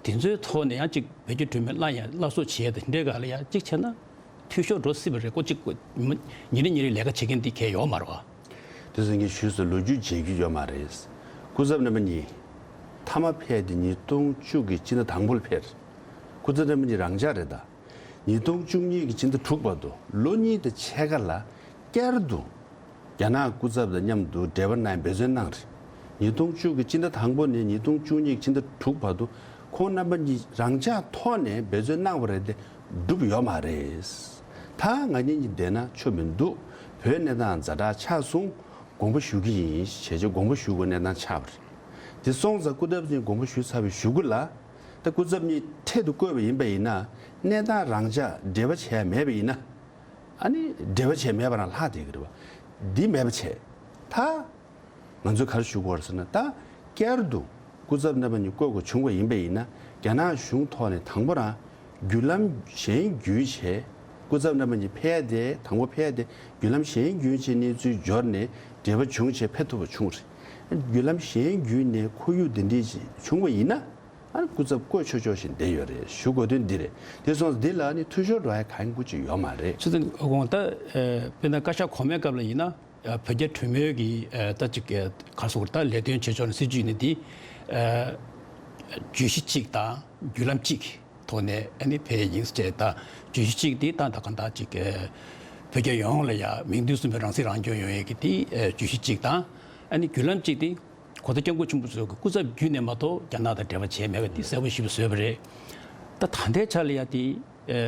དེ་ཚོའི་ཐོག་ནས་ཡང་ཅིག་བོད་ཀྱི་གྲོས་མོལ་བླང་ཡ་བླང་སོགས་བྱས་ཏེ་དེ་འདྲའི་སྒང་ལ་ཡང་ཅིག་བྱས་ན་འཐུས་ཤོར་འགྲོ་སྲིད་པ་རེད། ཁོ་ཅིག་ཉིན་རེ་ཉིན་རེ་ལས་ཀ་བྱེད་མཁན་འདི་གས་ཡོད་མ་རེད་བ། དེ་ཚོ་ངས་ཞུས་སོང་། ལོ་རྒྱུས་བརྗེད་རྒྱུ་ཡོད་མ་རེད། སྐུ་ཚབ་རྣམ་པ་གཉིས་མཐའ་མ་ཕེབས་དེ་ཉིས་སྟོང་བཅུ་གི་སྤྱི་ཟླ་དང་པོ་ལ་ཕེབས་རེད། སྐུ་ཚབ་རྣམ་པ་གཉིས་རང་འཇགས་རེད་ད། ཉིས་སྟོང་བཅུ་གཉིས་ཀྱི་སྤྱི་ཟླ་དྲུག་བར་དུ་ལོ་གཉིས་དང་ཕྱེད་ཀ་ལ་བསྐྱར་དུ་རྒྱ་ནག་སྐུ་ཚབ་དང་མཉམ་དུ་འབྲེལ་བ་གནང་འབད་བརྩོན་གནང་རེད། ཉིས་སྟོང་བཅུ་གི་སྤྱི་ཟླ་དང་པོ་ནས་ཉིས་སྟོང་བཅུ་གཉིས་ཀྱི་སྤྱི་ཟླ་དྲུག་བར་དུ་ཁོང་རྣམ་པ་གཉིས་རང་འཇགས་ཐོག་ནས་འབད་བརྩོན་གནང་བ་རེད་དེ་འགྲུབ་ཡོད་མ་རེད། ད་ང་གཉིས་གཉིས་བསྡད་ན་ཆོ་མི་འདུག་བོད་གནས་སྟངས་ཛ་དྲག་ཆགས་སོང་། དགོངས་པ་ཞུ་གི་ཡིན་ཞེས་བྱས་དགོངས་པ་ཞུ་དགོས་གནས་སྟངས་ཆགས་པ་རེད། དེ་སོང་ཙང་སྐུ་ཚབ་གཉིས་དགོངས་པ་ཞུས་ཚར་བའི་གཞུག་གུ་ལ། ད་སྐུ་ཚབ་གཉིས་འཕྲལ་དུ་བསྐོས་པ་ཡིན་པ་ཡིན་ན་གནས་སྟངས་རང་འཇགས་འབྲེལ་བ་བྱས་མེད་པ་ཡིན་ན། ཨ་ནི་འབྲེལ་བ་བྱས་མེད་པ་རང་ལྷག་བསྡད་ཀྱི་རེད་བ། འདི་མེད་པ་བྱས། ད་ང་ཚོས་ག་རེ་ཞུ་དགོས་རེད་ཟེར་ན། ད་བསྐྱར་དུ་སྐུ་ཚབ་རྣམ་པ་གཉིས་བསྐོ་དགོས་བྱུང་བ་ཡིན་པ་ཡིན་ན་རྒྱ་ནག་གཞུང་ཐོག་ནས་དང་པོ་རང་བརྒྱུད་ལམ་གཞན་བརྒྱུད་བྱས། སྐུ་ཚབ་རྣམ་པ་གཉིས་ཕེབས་ཏེ་དང་པོ་ཕེབས་ཏེ་བརྒྱུད་ལམ་གཞན་བརྒྱུད་བྱས་གནས་ཚུལ་འབྱོར་ནས་འབྲེལ་བ་བྱུང་བྱས་ཕེབས་ཐུབ་པ་བྱུང་རེད། བརྒྱུད་ལམ་གཞན་བརྒྱུད་ནས་ཁོར་ཡུག་འདི་འདྲས་བྱུང་བ་ཡིན་ན། ཨ་ནི་སྐུ་ཚབ་བསྐོས་ཆོག་ཆོག་བཞིན་བསྡད་ཡོད་རེད། ཞུ་དགོས་དོན་འདི་རེད། དེ་སོང་ཙང་འདི་ལ་ནི་འཐུས་ཤོར་འགྲོ་ཡ་གང་དགོས་ཀྱི་ཡོད་མ་རེད། ཆུ་ཚོད་དགོངས་ད་དཔེར་ན་བཀའ་ཤག་གོང་མའི་སྐབས་ལ་ཡིན་ན་བོད་རྒྱ་གྲོས་མོལ་གྱི་ད་ཅིག་ག་རེ་ཟེར་དགོས་རེད། ད་ལས་དོན་བྱེད་ཕྱོགས་ནས་སྲིད་ཇུས་ནི་འདི་བརྗོད་གཞི་གཅིག་དང་བརྒྱུད་ལམ་གཅིག་ཐོག་ནས་ཨ་ནི་ཕེབས་ཡིན་ཟེར། ད་བརྗོད་གཞི་གཅིག་འདི་ད་ད་གང་ལྟར་ཅིག་བོད་ བོད་རྒྱལ་ཡོངས་ལ་ཡ་མིང་དོན་གསུམ་པའི་རང་སྲིད་རང་སྐྱོང་ཡོང་ཡས་ཀྱི་དེ་ཨ་བརྗོད་གཞི་གཅིག་དང་། ཨ་ནི་བརྒྱུད་ལམ་གཅིག་དེ་༸གོང་ས་༸སྐྱབས་མགོན་ཆེན་པོ་མཆོག་གི་སྐུ་ཚབ་བརྒྱུད་ནས་མ་གཏོགས་རྒྱ་ནག་དང་འབྲེལ་བ་བྱས་མེད་པ་དེ་གསལ་པོ་ཞེ་པོ་བཟོས་པ་རེད། ད་ད་ལྟའི་ཆ་ལ་ཡ་དེ་ཨ་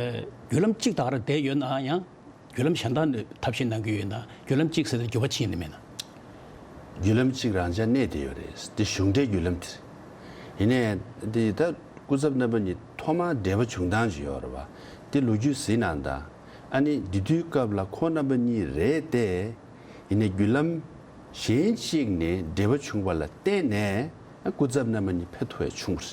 བརྒྱུད་ལམ་གཅིག་དང་ར་བསྡད་ཡོད་ན་ཡང་། བརྒྱུད་ལམ་གཞན་དག་ནས་ཐབས་ཤེས་གནང་གི་ཡོད་ན། བརྒྱུད་ལམ་གཅིག་ཟེར་ཏེ་འགྱུར་བ་ཕྱིན་ནི་མེད་ན། བརྒྱུད་ལམ་གཅིག་རང་འཇགས་གནས་བསྡད་ཡོད་རེད། འདི་གཞུང་འབྲེལ་བརྒྱུད་ལམ་དེ་རེད། ཡིན་ནའི་འདི་ད་སྐུ་ཚབ་རྣམ་པ་གཉིས་ཐོག་མར་འབྲེལ་བ་བྱུང་སྟངས་ཅིག་ཡོད་རེད་བ། འདི་ལོ་རྒྱུས་གཟིགས་གནང་དང་། ཨ་ནི་འདི་དུས་སྐབས་ལ་ཁོང་རྣམ་པ་གཉིས་རེད་དེ། ཡིན་ནའི་བརྒྱུད་ལམ་གཞན་གཅིག་ནས་འབྲེལ་བ་བྱུང་བ་ལ་བརྟེན་ནས་སྐུ་ཚབ་རྣམ་པ་གཉིས་ཕེབས་ཐུབ་ཡ་བྱུང་བ་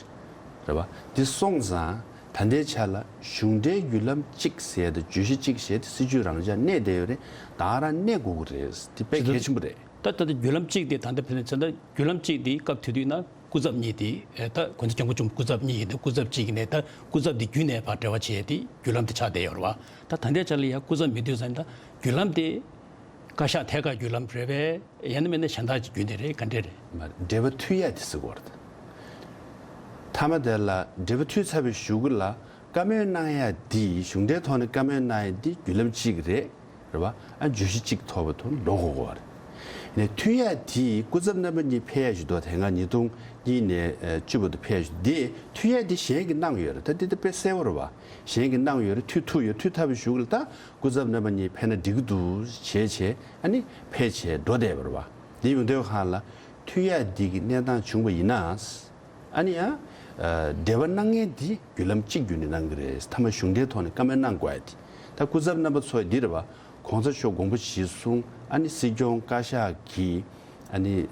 རེད། རེད་བ། འདི་སོང་ཙང་། ད་ལྟའི་ཆ་ལ་གཞུང་འབྲེལ་བརྒྱུད་ལམ་གཅིག་ཟེར་དང་བརྗོད་གཞི་གཅིག་ཟེར་དེ་སྲིད་ཇུས་རང་འཇགས་གནས་བསྡད་ཡོད་རེད། ད་རང་གནས་དགོས་ཀྱི་རེད། དེ་དཔེ་གལ་ཆེན་པོ་རེད། ད་ད་ལྟ་བརྒྱུད་ལམ་གཅིག་དེ་ད་ལྟ་ཕན་ཚུན་ད་བརྒྱུད་ལམ་གཅིག་དེ་སྐབས་དེ་དུས་ན་སྐུ་ཚབ་གཉིས་དེ་ད་༸གོང་ས་༸སྐྱབས་མགོན་ཆེན་པོ་སྐུ་ཚབ་གཉིས་ཡིན་ད་སྐུ་ཚབ་གཅིག་ཡིན་ནས་ད་སྐུ་ཚབ་དེ་བརྒྱུད་ནས་ཕར་འབྲེལ་བ་བྱས་ཏེ་བརྒྱུད་ལམ་དེ་ཆགས་བསྡད་ཡོད་རེད་བ། ད་ད་ལྟའི་ཆ་ལ་ཡ་སྐུ་ཚབ་མེད་དུས་ཙང་ད་བརྒྱུད་ལམ་དེ། བཀའ་ཤག་ཐད་ཀར་བརྒྱུད་ལམ་རེད་པས། ཡང་ན་མིན་ན་གཞན་དག་ཅིག་བརྒྱུད་ནས་རེད། ག་འདྲས་རེད། མ་རེད། འབྲེལ་བ་མཐུད་ཡ་དེ་ཟེར་གོ་རེད། མཐའ་མ་དེ་ལ་འབྲེལ་བ་མཐུད་ཚར་བའི་གཞུག་གུ་ལ་བཀའ་མོལ་གནང་ཡ་དེ་གཞུང་འབྲེལ་ཐོག་ནས་བཀའ་མོལ་གནང་ཡ་དེ་བརྒྱུད་ལམ་གཅིག་རེད། རེད་བ། ཨ་བརྗོད་གཞི་གཅིག་ཐོག་པ་དུ་འགྲོ་དགོས་གོ་རེད། ནས་མཐུད་ཡ་དེ་སྐུ་ཚབ་རྣམ་པ་གཉིས་ཕེབས་ཡ་ཞིག་འདུག་དེ་སྔ་ཉིས་སྟོང་གཉིས་ནས་ཨ་བཅུ་བར་དུ་ཕེབས་ཡ་ཞིག་འདུག་དེ་མཐུད་ཡ་དེ་གཞན་གྱིས་གནང་ཡོད་རེད། ད་དེ་ད་དཔེ་གསལ་པོ་རེད་བ། གཞན་གྱིས་གནང་ཡོད་རེད། མཐུད་ཐུབ་ཡོད། མཐུད་ཐུབ་པའི་གཞུག་གུ་ལ་ད། སྐུ་ཚབ་རྣམ་པ་གཉིས་ཕེབས་ན་འགྲིག་གི་འདུག་བྱས་བྱས་ཨ་ནི་ཕེབས་བྱས་འགྲོ་བསྡད་པ་རེད་བ། འདི་ཡོང་དུས་སྒང་ལ་མཐུད་ཡ་འདི་གི་གནས་སྟངས་བྱུང་བ་ཡིན་ན། ཨ་ནི་ཡང་འབྲེལ་བ་གནང་མཁན་འདི་བརྒྱུད་ལམ་གཅིག་བརྒྱུད་ནས་གནང་གི་རེད། མཐའ་མ་གཞུང་འབྲེལ་ཐོག་ནས་བཀའ་མོལ་གནང་དགོས་ཡ་འདི། ད་སྐུ་ཚབ་རྣམ་པ་ཚོ་འདི་རེད་བ། གོང་ས་མཆོག་དགོངས་པ་གཞིར་བཟུང་ཨ་ནི་སྲིད་སྐྱོང་བཀའ་ཤག་གིས་ཨ་ནི་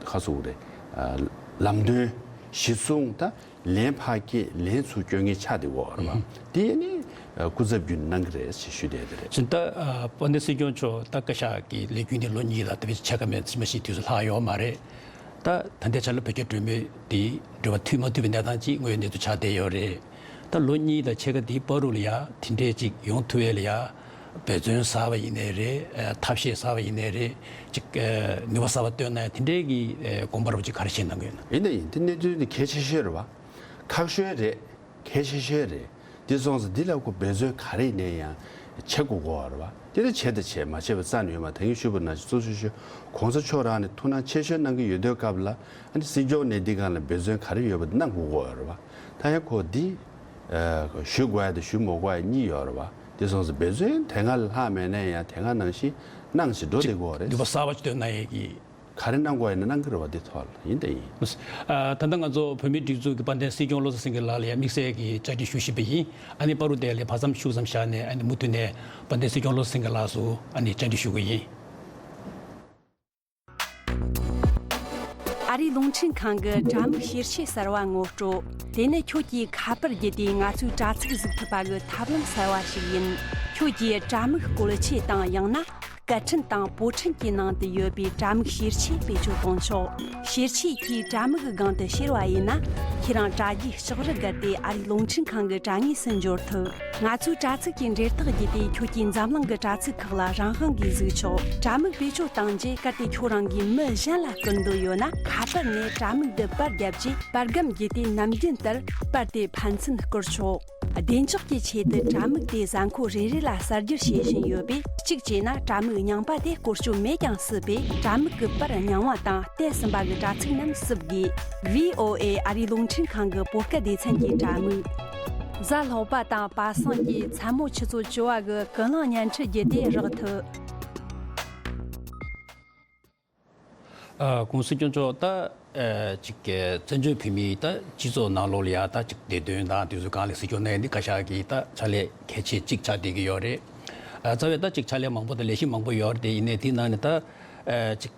ཁ་སོ་རེད། ལམ་སྟོན་གཞིར་བཟུང་ད། ལན་ཕར་སྐྱེལ་ལན་ཚུར་སྐྱོན་མཁན་ཆགས་བསྡད་ཡོད་རེད་བ། དེ་ནི་སྐུ་ཚབ་བརྒྱུད་གནང་གི་རེད་ཞེས་ཞུས་བསྡད་དེ་རེད། ཅིང་ད་དཔལ་ལྡན་སྲིད་སྐྱོང་མཆོག་ད་བཀའ་ཤག་གི་ལས་རྒྱུན་དེ་ལོ་གཉིས་དང་དེ་བས་ཕྱེད་ཀ་མེད་ཙམ་ཞིག་དུས་སུ་ལྷག་ཡོད་མ་རེད། ད་ད་ལྟའི་ཆ་ལ་བོད་རྒྱ་གྲོས་མོལ་དེ་འབྲེལ་བ་མཐུད་མ་ཐུབ་པའི་གནས་སྟངས་ཅིག་དངོས་ཡོད་གནས་ཚུལ་ཆགས་བསྡད་ཡོད་རེད། ད་ལོ་གཉིས་དང་ཕྱེད་ཀ་དེའི་བར་དུ་ལ་ཡ་དེ་འདྲས་ཅིག་ཡོང་ཐུབ་ཡས་ལ་ཡ། འབད་བརྩོན་གསར་པ་ཡིན་ནའི་རེད། ཨ་ཐབས་ཤེས་གསར་པ་ཡིན་ནའི་རེད། ཅིག་ཨ་ནུས་པ་གསར་པ་བཏོན་ན་དེ་འདྲའི་གི་ཨ་དགོངས་པ་རབ་ཅིག་ག་རེ་བཞེས་གནང་གི་ཡོད་ན། ཡིན་ནའི་ཡིན། དེ་གནད་དོན་དེ་གལ་ཆེ་ཤོས་རེད་བ། ཁག་ཤོས་རེད། གལ་ཆེ་ཤོས་རེད། དེ་སོང་ཙང་འདི་ལ་ཁོ་འབད་བརྩོན་ག་རེ་ཡིན་ནའི་ཡང་བྱེད་དགོས་ཀྱི་རེད་བ། དེ་ལ་བྱེད་དང་བྱེད་མ་བྱེད་པ་རྩ་ནས་ཡོད་མ། ད་གིན་ཞུས་པ་ནང་བཞིན་གཙོ་ཆེ་ཤོས་གོང་ས་མཆོག་རང་ནས་ཐུགས་སྣང་ཆེ་ཤོས་གནང་གི་ཡོད་དུས་སྐབས་ལ། ཨ་ནི་སྲིད་སྐྱོང་ནས་འདི་སྒང་ལ་འབད་བརྩོན་ག་རེ་ཡོད་པ་གནང་དགོས་ཀྱི་ཡོད་རེད་བ། ད་ཡང་ཁོ་འདི་ཨ་ཞུ་དགོས་ཡ་དང་ཞུ་མ་དགོས་ཡ་གཉིས་ཡོད་རེད་བ། དེ་སོང་ཙང་འབད་བརྩོན་དེ་སྔ་ལས་ལྷག་མེད་ན་ཡང་དེ་སྔ་ནང་བཞིན་གནང་བཞིན་འགྲོ་བསྡད་ཀྱི་ཡོད་རེད། ནུས་པ་གསར་པ་ཅིག་བཏོན་གནང་ཡས་ཀྱི། ག་རེ་གནང་དགོས་ཡིན་ན་གནང་གི་རེད་བ། འདི་ཐོག་ལ་ཡིན་དང་ཡིན། ཨ་ད་ལྟ་ང་ཚོ་བོད་མིའི་སྒྲིག་འཛུགས་ཀྱི་དཔལ་ལྡན་སྲིད་སྐྱོང་བློ་བཟང་སེང་གེ་ལགས་ལ་ཡང་དམིགས་བསལ་གྱི་བཅར་འདྲི་ཞུ་བཞིན་པ་ཡིན། ཨ་ནི་བར་དུ་དེ་ལ་བར་མཚམས་ཤུགས་ཙམ་བཞག་ནས་ཨ་ནི་མུ་མཐུད་ནས་དཔལ་ལྡན་སྲིད་སྐྱོང་བློ་བཟང་སེང་གེ་ལགས་སུ་ཨ་ནི་བཅར་འདྲི་ཞུ་གི་ཡིན། ཨ་རིའི་རླུང་འཕྲིན་ཁང་གི་དྲ་མིག་ཤེར་ཆས་གསར་བ་ངོ་སྤྲོད། དེ་ནི་ཁྱོད་ཀྱིས་ཁ་པར་བརྒྱུད་དེ་ང་ཚོའི་དྲ་ཚིགས་གཟིགས་ཐུབ་པ་གི་ཐབས་ལམ་གསར་བ་ཞིག་ཡིན། ཁྱོད་ཀྱིས་དྲ་མིག་བཀོལ་ཆས་དང་ཡང་ན་སྐད་འཕྲིན་དང་པོད་འཕྲིན་གྱི་ནང་དུ་ཡོད་པའི་དྲ་མིག་ཤེར་ཆས་བེད་སྤྱོད་གཏོང་ཆོག་ཤེར་ཆས་ཀྱིས་དྲ་མིག་གི་སྒང་དུ་ཤེར་བ་ཡིན་ན། ཁྱེད་རང་དྲ་རྒྱའི་ལྕགས་རི་བརྒལ་ཏེ་ཨ་རིའི་རླུང་འཕྲིན་ཁང་གི་དྲ་ངོས་སུ་འབྱོར་ཐུབ། ང་ཚོའི་དྲ་ཚིགས་ཀྱི་འབྲེལ་ཐག་བརྒྱུད་དེ་ཁྱོད་ཀྱིས་འཛམ་གླིང་གི་དྲ་ཚིགས་ཁག་ལ་རང་དབང་གིས་གཟིགས་ཆོག་དྲ་མིག་བེད་སྤྱོད་བཏང་རྗེས་གལ་ཏེ་ཁྱོད་རང་གིས་མི་གཞན་ལ་བསྐུར་འདོད་ཡོད་ན། ཁ་པར་ནས་དྲ་མིག་འདི་པར་བརྒྱབ་རྗེས་པར་སྒམ་བརྒྱུད་དེ་ནམ་རྒྱུན་ལྟར་པར་དེ་ཕན་ཚུན་བསྐུར་ཆོག་བདེ་འཇགས་ཀྱི་ཆེད་དུ་དྲ་མིག་དེ་གཟའ་འཁོར་རེ་རེ་ལ་གསར་བསྒྱུར་བྱེད་བཞིན་ཡོད་པས། གཅིག་བྱས་ན་དྲ་མིག་རྙིང་པ་དེ་བཀོལ་སྤྱོད་མེད་ཀྱང་སྲིད་པས། དྲ་མིག་གི་པར་རྙིང་བ་དང་བསྟན་ཟིན་པ་གི་དྲ་ཚིགས་རྣམས་བསུབ་དགོས། ཝི་ཨོ་ཨེ་ཨ་རིའི་རླུང་འཕྲིན་ཁང་གི་བོད་སྐད་སྡེ་ཚན་གྱི་དྲ་མིག་གཟའ་ལྷག་པ་དང་པ་སངས་ཀྱི་མཚན་མོ་ཆུ་ཚོད་བཅུ་པ་གི་ཀུན་གླེང་བརྙན་འཕྲིན་བརྒྱུད་དེ་རག་ཐུབ། ཨ་གོང་ས་སྐྱོང་མཆོག་ད་ཨ་ཅིག་བཙན་བྱོལ་བོད་མིའི་ད་སྤྱི་ཚོགས་ནང་ལོགས་ལ་ཡ་ད་ཅིག་བདེ་དོན་དང་དེ་ཚོའི་སྒང་ལ་གཟིགས་སྐྱོང་གནང་ཡས་འདི་བཀའ་ཤག་གི་ད་ཕྱག་ལས་གལ་ཆེ་གཅིག་ཆགས་བསྡད་ཀྱི་ཡོད་རེད། ཨ་རྩ་བའི་ད་ཅིག་ཕྱག་ལས་མང་པོ་དང་ལས་གཞི་མང་པོ་ཡོད་རེད་དེ། ཡིན་ནའི་དེའི་ནང་ནས་ད་ཨ་ཅིག་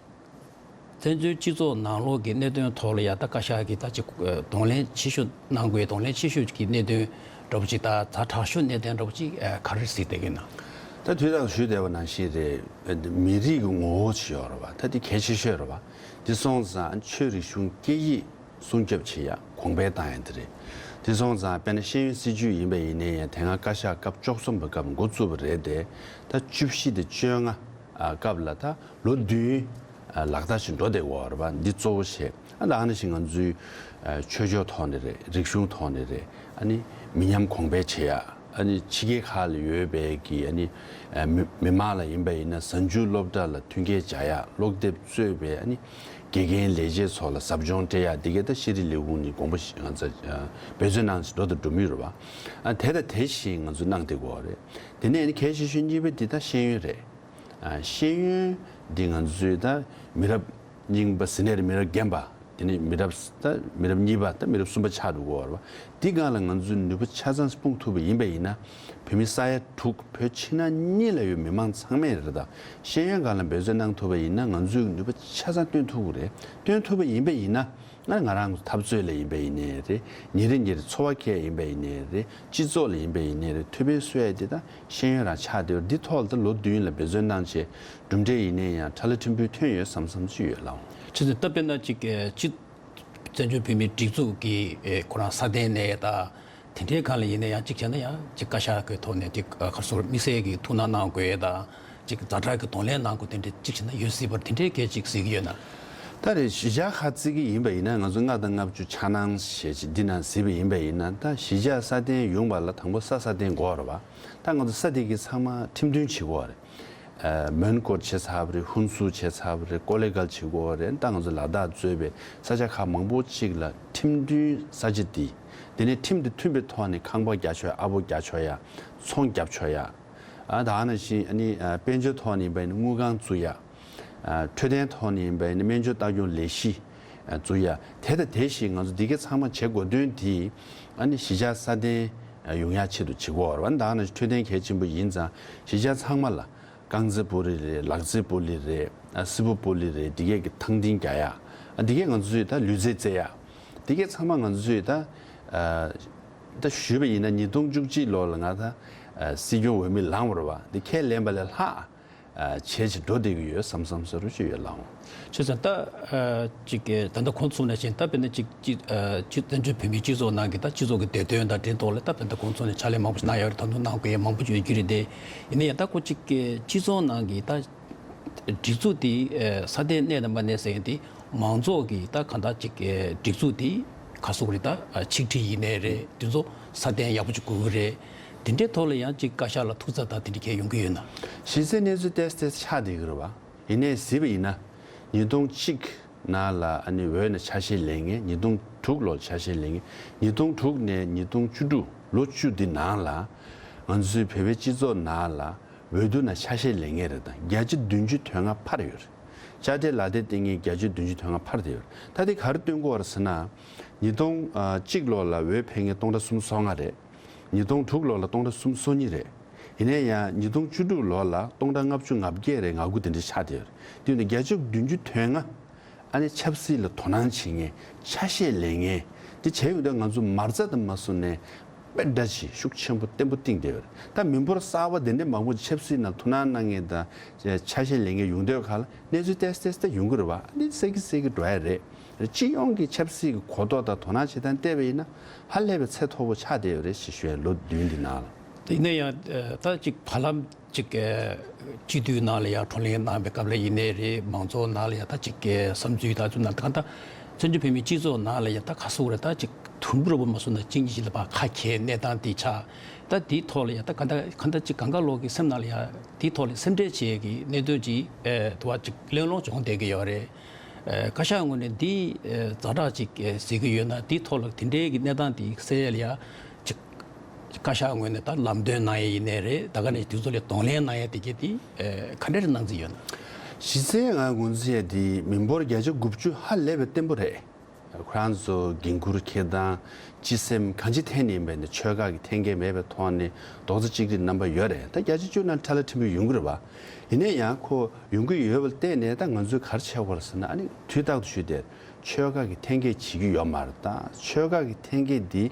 བཙན་བྱོལ་སྤྱི་ཚོགས་ནང་ལོགས་ཀྱི་གནད་དོན་ཐོག་ལ་ཡ་ད་བཀའ་ཤག་གིས་ད་ཅིག་ཨ་གདོང་ལེན་ཆེ་ཤོས་གནང་དགོས་གདོང་ལེན་ཆེ་ཤོས་ཀྱི་གནད་དོན་འདྲ་པོ་ཅིག་ད་ཛ་དྲག་ཤོས་གནད་དོན་འདྲ་པོ་ཅིག་ཨ་ག་རེ་གཟིགས་བསྡད་ཀྱི་ཡོད་ན། ད་དུས་རྟག་ཞུས་བསྡད་པ་ནང་བཞིན་རེད། མི་རིགས་ཀྱི་ངོ་བོ་ཅིག་ཡོད་རེད་བ། ད་དེ་གལ་ཆེ་ཤོས་རེད་བ། དེ་སོང་ཙང་ཆོས་རིག་གཞུང་སྐད་ཡིག་སྲུང་སྐྱོབ་བྱེད་ཡ་གོང་འཕེལ་བཏང་ཡ་དེ་རེད། དེ་སོང་ཙང་དཔེར་ན་ཤེས་ཡོན་སྲིད་བྱུས་ཡིན་པ་ཡིན་ནའི་ཡང་དེ་སྔ་བཀའ་ཤག་སྐབས་བཅུ་གསུམ་པའི་སྐབས་འགོ་བཙུགས་པ་རེད་དེ། ད་བཅུ་བཞི་དང་བཅོ་ལྔ་སྐབས་ལ་ད་ལོ་བདུན་ལག་བསྟར་ཞིག་འགྲོ་བསྡད་ཡོད་རེད་བ། འདི་གཙོ་བོ་བྱས། ཨ་ད་ཨ་ནི་བཞིན་ང་ཚོའི་ཆོས་ཕྱོགས་ཐོག་ནས་རེད། རིག་གཞུང་ཐོག་ནས་རེད། ཨ་ནི་མི་ཉམས་གོང་འཕེལ་བྱེད་ཡ། ཨ་ནི་ཕྱི་རྒྱལ་ཁག་ལ་ཡོད་པའི་གི་ཨ་ནི་ཨ་མི་མི་མང་ལ་ཡིན་པ་ཡིན་ན་གཟའ་མཇུག་སློབ་གྲྭ་ལ་མཐུན་རྐྱེན་སྦྱར་ཡག་སློབ་དེབ་གཙོས་པའི་ཨ་ནི་དགེ་རྒན་ལས་བྱེད་ཚོ་ལ་ཟབ་སྦྱོང་སྤྲད་ཡག་འདི་གའི་ད་ཤེས་རིག་ལས་ཁུངས་ནས་དགོངས་པ་བཞེས་ང་ཚོ་ཨ་འབད་བརྩོན་གནང་བཞིན་འགྲོ་དང་འགྲོ་མུས་རེད་བ། ཨ་དེ་དང་དེ་བཞིན་ང་ཚོ་གནང་བསྡད་ཀྱི་ཡོད་རེད། དེ་ནས་ཨ་ནི་གལ་ཆེ་ཤོས་གཉིས་པ་འདི་ད་ཤེས་ཡོན་རེད། ཨ་ཤེས་ཡོན་འདི་ང་ཚོས་ད་མི་རབས་རྙིང་པ་ཟེར་ནའི་རེད། མི་རབས་རྒན་པ། དེ་ནས་མི་རབས་ད་མི་རབས་གཉིས་པ་ད་མི་རབས་གསུམ་པ་ཆགས་འགྲོ་གི་ཡོད་རེད་བ། འདི་སྒང་ལ་ང་ཚོས་ནུས་པ་ཆ་ཚང་སྤུངས་ཐུབ་པ་ཡིན་པ་ཡིན་ན། བོད་མི་ས་ཡ་དྲུག་བོད་ཕྱི་ནང་གཉིས་ལ་ཡོད་མི་མང་ཚང་མས་རེད། ད་ཤེས་ཡོན་སྒང་ལ་འབད་བརྩོན་གནང་ཐུབ་པ་ཡིན་ན་ང་ཚོས་ནུས་པ་ཆ་ཚང་བཏོན་ཐུབ་ཀྱི་རེད། བཏོན་ཐུབ་པ་ཡིན་པ་ཡིན་ན། ང་ང་རང་འཐབ་རྩོད་ལ་ཡིན་པ་ཡིན་ནའི་རེད། ཉིན་རེ་ཉིན་རེ་འཚོ་བ་སྐྱེལ་ཡིན་པ་ཡིན་ནའི་རེད། སྤྱི་ཚོགས་ལ་ཡིན་པ་ཡིན་ནའི་རེད། ཐུབ་པའི་གསོལ་ཡ་འདི་ད་ཤེས་ཡོན་རང་ཆགས་བསྡད་ཡོད། འདི་ཐོག་ལ་ད་ལོ་བདུན་ལ་འབད་བརྩོན་གནང་བྱས་གྲུབ་འབྲས་ཡིན་ནའི་ཡང་ཁྲ་ལ་ཕྲན་བུ་ཐོན་ཡོད་བསམ་བསམ་ཅིག་ཡོད་ལགས། ཆུ་ཚོད་ལྟ་བས་ན་ཅིག་ཅིག་བཙན་བྱོལ་བོད་མིའི་སྒྲིག་འཛུགས་ཀྱི་ཁོ་རང་སྲ་བརྟན་གནས་ཡ་ད་དེ་འདྲའི་སྒང་ལ་ཡིན་ན་ཡང་ཅིག་བྱས་ན་ཡང་ཅིག་བཀའ་ཤག་གི་ཐོག་ནས་ཅིག་ག་རེ་ཟེར་དམིགས་བསལ་གྱི་ཐུགས་སྣང་གནང་དགོས་ཡ་ད། ཅིག་ཛ་དྲག་གི་གདོང་ལེན་གནང་དགོས་དེ་འདྲ་ཅིག་བྱས་ན་ཡོད་སྲིད་པར་དེ་འདྲའི་སྐད་ཅིག་གཟིགས་ཀྱི་ཡོད་ན། ད་རེས་གཞིས་ཆགས་ཁག་བརྩི་གི་ཡིན་པ་ཡིན་ན་ང་ཚོ་ལྔ་དང་ལྔ་བཅུ་འཆར་སྣང་ཞེས་ཅིག་འདི་ནང་གཟིགས་པ་ཡིན་པ་ཡིན་ན། ད་གཞིས་ཆགས་སྲ་བརྟན་ཡོང་བ་ལ་དང་པོ་ས་སྲ་བརྟན་དགོས་རེད་བ། ད་ང་ཚོ་ས་དེ་གི་ཚང་མ་ཁྲིམས་མཐུན་བྱེད་དགོས་རེད། ཨ་མོན་གྷོ་བྱས་ཚར་བ་རེད། ཧུན་སུར་བྱས་ཚར་བ་རེད། ཀོ་ལེ་གལ་བྱེད་དགོས་རེད། ད་ང་ཚོ་ལ་དྭགས་གཙོས་པའི་ས་ཆ་ཁག་མང་པོ་ཅིག་ལ་ཁྲིམས་མཐུན་ས་ཆ་འདི། དེ་ནས་ཁྲིམས་དང་མཐུན་པའི་ཐོག་ནས་ཁང་པ་རྒྱག་ཆོག་ཡ། ཨ་ཕོ་རྒྱག་ཆོག་ཡ། ཚོང་རྒྱབ་ཆོག་ཡ། ཨ་ད་ག་ནང་བཞིན་ཨ་ནི་ཨ་དཔལ་འབྱོར་ཐོག་ནས་ཡིན་པ་ཡིན་ན་དངུལ་ཁང་བཙུགས་ཡ། ཨ་འཕྲོད་བསྟེན་ཐོག་ནས་ཡིན་པ་ཡིན་ན་སྨན་བཅོས་ལྟ་སྐྱོང་ལས་གཞི་ཨ་བཙུགས་ཡ། དེ་དང་དེ་བཞིན་ང་ཚོ་འདི་གའི་ཚང་མ་བྱེད་དགོས་དོན་དེ་ཨ་ནི་གཞིས་ཆགས་སྲ་བརྟན་ཡོང་ཡ་ཆེད་དུ་བྱེད་དགོས་པ་རེད་བ། ད་ག་ནང་བཞིན་འཕྲོད་བསྟེན་གལ་ཆེན་པོ་ཡིན་ཙང་གཞིས་ཆགས་ཚང་མ་ལ་རྐང་རྩེད་སྤོ་ལོ་རེད། ལག་རྩེད་སྤོ་ལོ་རེད། ཨ་སིལ་བུ་སྤོ་ལོ་རེད། འདི་གའི་གི་ཐང་འཐེན་རྒྱག་ཡ། ཨ་འདི་གའི་ང་ཚོས་ད་ལུས་རྩལ་རྩེད་ཡ། འདི་གའི་ཚང་མ་ང་ཚོས་ད་ཨ་ད་ཞུས་པ་ཡིན་ན་ཉིས་སྟོང་བཅུ་གཅིག་ལོ་ལ་ང་ད་ཨ་སྲིད་སྐྱོང་འོས་མི་ལངས་པ་རེད་བ། འདི་ཁས་ལེན་པ་ལས་ལྷག་ཨ་བྱས་ཅིག་འགྲོ་བསྡད་ཀྱི་ཡོད་བསམ་བསམ་ཟེར་རོ་ཅིག་ཡོད་ལགས། བྱས་ཙང་ད་ཨ་ཅིག་གི་ད་ལྟ་གོང་གསུངས་ནང་བཞིན་ད་དཔེར་ན་ཅིག་ཅིག་ཨ་ཅིག་བཙན་བྱོལ་བོད་མིའི་སྤྱི་ཚོགས་ནང་གི་ད་སྤྱི་ཚོགས་ཀྱི་བདེ་དོན་དང་འབྲེལ་ཐོག་ལ་ད་དཔེར་ན་གོང་གསུངས་ནས་ཕྱག་ལས་མང་པོ་ཞིག་གནང་ཡོད་རེད། ད་དུང་གནང་དགོས་ཡ་མང་པོ་ཞིག་ཡོད་ཀྱི་རེད་དེ། ཡིན་ན་ཡང་ད་ཁོ་ཅིག་གི་སྤྱི་ཚོགས་ནང་གི་ད་སྒྲིག་འཛུགས་དེ་ཨ་སྲ་བརྟན་གནས་དང་མ་གནས་ཟེར་ཡ་དེ་མང་ཚོགས་ཀྱི་ད་གང་ལྟར་ཅིག་གི་སྒྲིག་འཛུགས་དེ་ག་ཟེར་དགོས་རེད། ད་ཨ་ཆིག་སྒྲིལ་ཡིན་ནའི་རེད། དེ་ཚོ་སྲ་བརྟན་ཡག་པོ་ཅིག་དགོས་ཀྱི་རེད། དེ་འདྲའི་ཐོག་ལ་ཡང་ཅིག་བཀའ་ཤག་ལ་ཐུགས་འཚབ་དང་དེ་འདྲ་གས་ཡོང་གི་ཡོད་ན། གཞི་རྩའི་གནས་ཚུལ་ཏོག་ཙམ་ཏོག་ཙམ་ཆགས་བསྡད་ཀྱི་རེད་བ། ཡིན་ནའི་གཟིགས་པ་ཡིན་ན། ཉིས་སྟོང་གཅིག་ནང་ལ་ཨ་ནི་འོས་ནས་ཆ་ཤས་ལེན་མཁན། ཉིས་སྟོང་དྲུག་ལོར་ཆ་ཤས་ལེན་མཁན། ཉིས་སྟོང་དྲུག་ནས་ཉིས་སྟོང་བཅུ་དྲུག་ལོ་བཅུ་འདི་ནང་ལ་ང་ཚོའི་བོད་པའི་སྤྱི་ཚོགས་ནང་ལ་འོས་བསྡུ་ནང་ཆ་ཤས་ལེན་མཁན་རེད་ད་བརྒྱ་ཆ་བདུན་ཅུ་དོན་ལྔ་འཕར་ཡོད་རེད། དཔྱ་ཁྲལ་ལག་དེབ་སྟེར་མཁན་བརྒྱ་ཆ་བདུན་ཅུ་དོན་ལྔ་འཕར་བསྡད་ཡོད་རེད། ད་དེ་ག་རེ་སྟོན་གྱི་ཡོད་རེད་ཟེར་ན། ཉིས་སྟོང་གཅིག་ལོ་ལ་འོས་འཕེན་མཁན་སྟོང་ཕྲག་སུམ་ཅུ་སོ་ལྔ་རེད། ཉིས་སྟོང་དྲུག་ལོ་ལ་སྟོང་ཕྲག་སུམ་ཅུ་སོ་གཉིས་རེད། ཡིན་ནའི་ཡང་ཉིས་སྟོང་བཅུ་དྲུག་ལོ་ལ་སྟོང་ཕྲག་ལྔ་བཅུ་ང་བརྒྱད་རེད། ང་དགུ་དེ་འདྲ་ཆགས་བསྡད་ཡོད་རེད། དེ་ཡིན་དུས་བརྒྱ་ཆ་བདུན་ཅུ་དོན་ལྔ་ཨ་ནི་ཆབ་སྲིད་ལ་དོ་སྣང་བྱེད་མཁན་ཆ་ཤས་ལེན་མཁན་དེ་བྱས་ཡོང་དུས་ང་ཚོ་མ་རྩ་དང་མ་བཟུང་ནས་དཔེ་འདྲ་ཞིག་ཤུགས་ཆེན་པོ་བརྟན་པོ་བཏིང་བསྡད་ཡོད་རེད། ད་མི་འབོར་གསར་པ་དེ་འདྲ་མང་པོ་ཆབ་སྲིད་ནང་དོ་སྣང་གནང་མཁན་དང་ཆ་ཤས་ལེན་མཁན་ཡོང་དུས་ག་ལ་གནས་ཚུལ་ཏོག་ཙམ་ཏོག་ཙམ་ད་ཡོང་གི་རེད་བ། ཨ་ནི་གསལ་གི་གསལ་གི་འགྲོ་ཡ་རེད། སྤྱི་ཡོངས་ཀྱི་ཆབ་སྲིད་ཀྱི་གོ་རྟོགས་དང་དོ་སྣང་བྱེད་སྟངས་བལྟས་པ་ཡིན་ན་ཧ་ལས་པའི་ཚད་མཐོ་པོ་ཆགས་བསྡད་ཡོད་རེད་ཞེས་ཞུ་ཡ། ལོ་བདུན་འདི་ནང་ལ། ཡིན་ན་ཡང་ད་ཅིག་བར་ལམ་ཅིག་སྤྱི་འཐུས་ནང་ལ་ཡང་བགྲོ་གླེང་གནང་བའི་སྐབས་ལ་ཡིན་ནའི་རེད། མང་ཚོགས་ནང་ལ་ཡང་ད་ཅིག་བསམ་ཚུལ་ད་ཚུལ་ནང་ད་གང་ལྟར་བཙན་བྱོལ་བོད་མིའི་སྤྱི་ཚོགས་ནང་ལ་ཡང་ད་ག་ཟེར་དགོས་རེད། ད་ཅིག་དུམ་བུ་ར་བུ་མ་སོང་ན་གཅིག་གཉིས་ཤིག་ལ་ཕར་ཁ་གྱེས་གནས་སྟངས་འདི་ཆགས། ད་འདིའི་ཐོག་ལ་ཡང་ད་གང་ལྟར་གང་ལྟར་ཅིག་གང་ག་ལོག་གི་སེམས་ནང་ལ་ཡང་འདིའི་ཐོག་ལ་སེམས་ཁྲལ་བྱེད་ཀྱི་གནད་དོན་ཅིག་དུ་བ་ཅིག་གླེང་སློང་བྱུང་བསྡད་ཀྱི་ཡོད་རེད། ཨ་བཀའ་ཤག་ངོས་ནས་འདི་ཨ་ཛ་དྲག་ཅིག་ཨ་གཟིགས་ཀྱི་ཡོད་ན། འདིའི་ཐོག་ལ་དེ་འདྲའི་གི་གནས་སྟངས་འདི་སེལ་ཡ་ལ་ཡ་ཅིག་བཀའ་ཤག་ངོས་ནས་ད་ལམ་སྟོན་གནང་ཡ་ཡིན་ནའི་རེད། ད་ག་ནས་དེ་ཚོ་ལ་གདོང་ལེན་གནང་ཡ་དེ་གས་དེ་ཨ་ག་འདྲ་རེ་གནང་རྩིས་ཡོད་ན། གཞི་རྩའི་ང་ངོས་འཛིན་ཡ་དེ་མི་འབོར་བརྒྱ་ཆ་དགུ་བཅུ་ཧ་ལས་པའི་བརྟན་པོ་རེད། ཁོ་རང་ཚོ་འགན་འཁུར་འཁྱེར་སྟངས། སྤྱི་སེམས་གང་ཅི་ཐད་ནས་ཡིན་པ་ཡིན་ན་ཆོལ་ཁ་གི་འཐེན་འཁྱེར་མེད་པའི་ཐོག་ནས་རྡོག་རྩ་གཅིག་སྒྲིལ་རྣམ་པ་ཡོད་རེད། ད་བརྒྱ་ཆ་བཅུ་ནང་ཁྲ་ལ་ཕྲན་བུ་ཡོང་གི་རེད་བ། ཡིན་ན་ཡང་ཁོ་ཡོང་གི་ཡོད་པ་ལ་བརྟེན་ནས་ད་ང་ཚོས་ག་རེ་བྱེད་དགོས་རེད་ཟེར་ན། ཨ་ནི་དུས་རྟག་ཏུ་ཞུས་ཏེ་ཆོལ་ཁ་གི་འཐེན་འཁྱེར་བྱེད་ཀྱི་ཡོད་མ་རེད། ད་ཆོལ་ཁ་གི་འཐེན་འཁྱེར་འདི་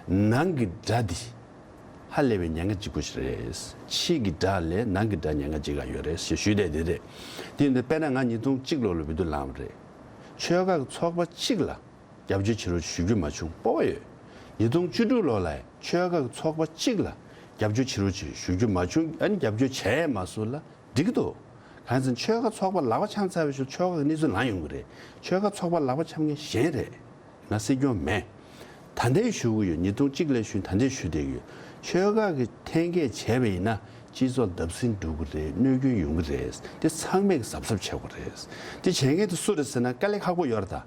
ནང་གི་དགྲ་འདི་ཧ་ལས་པའི་ཉེན་ཁ་ལྗིད་པོ་ཞིག་རེད། ཕྱི་གི་དགྲ་ལས་ནང་གི་དགྲ་ཉེན་ཁ་ལྗིད་པོ་ཡོད་རེད་ཞེས་ཞུས་ཏེ་འདི་རེད། དེ་ཡིན་དུས་དཔེར་ན་ང་ཉིས་སྟོང་གཅིག་ལོ་ལ་འོས་བསྡུ་ལངས་པ་རེད། ཆོལ་ཁ་གི་ཚོགས་པ་གཅིག་ལ་རྒྱབ་སྐྱོར་བྱེད་རོགས་ཞུ་རྒྱུ་མ་བྱུང་། སྤོབས་པ་ཡོད། ཉིས་སྟོང་བཅུ་དྲུག་ལོ་ལ་ཆོལ་ཁ་གི་ཚོགས་པ་གཅིག་ལ་རྒྱབ་སྐྱོར་བྱེད་རོགས་ཞུ་རྒྱུ་མ་བྱུང་། ཨ་ནི་རྒྱབ་སྐྱོར་བྱས་མ་སོང་ལ་འགྲིག་གི་འདུག་གང་ཡིན་ཟེར་ན་ཆོལ་ཁ་ཚོགས་པ་ལག་པ་འཆང་ཚར་བའི་ཤུལ་ཆོལ་ཁ་གི་གནས་ཚུལ་ལངས་ཡོང་གི་རེད། ཆོལ་ཁ་ཚོགས་པ་ལག་པ་འཆང་མཁན་གཞན་རེད། ང་སྲིད་སྐྱོང་མེད། ད་ལྟའི་ཞུ་གི་ཡོད། ཉིས་སྟོང་གཅིག་ལ་ཞུས་ད་ལྟའི་ཞུ་བསྡད་ཀྱི་ཡོད། ཆོལ་ཁ་གི་འཐེན་འཁྱེར་བྱས་པ་ཡིན་ན་སྤྱི་ཚོགས་བརྡབ་གསིག་འགྲོ་གི་རེད། གནོད་སྐྱོན་ཡོང་གི་རེད། དེ་ཚང་མས་གཟབ་གཟབ་བྱེད་དགོས་རེད། དེ་བྱེད་མཁན་དེ་སུ་རེད་ཟེར་ན་དཀའ་ལས་ཁག་པོ་ཡོད་རེད་ད།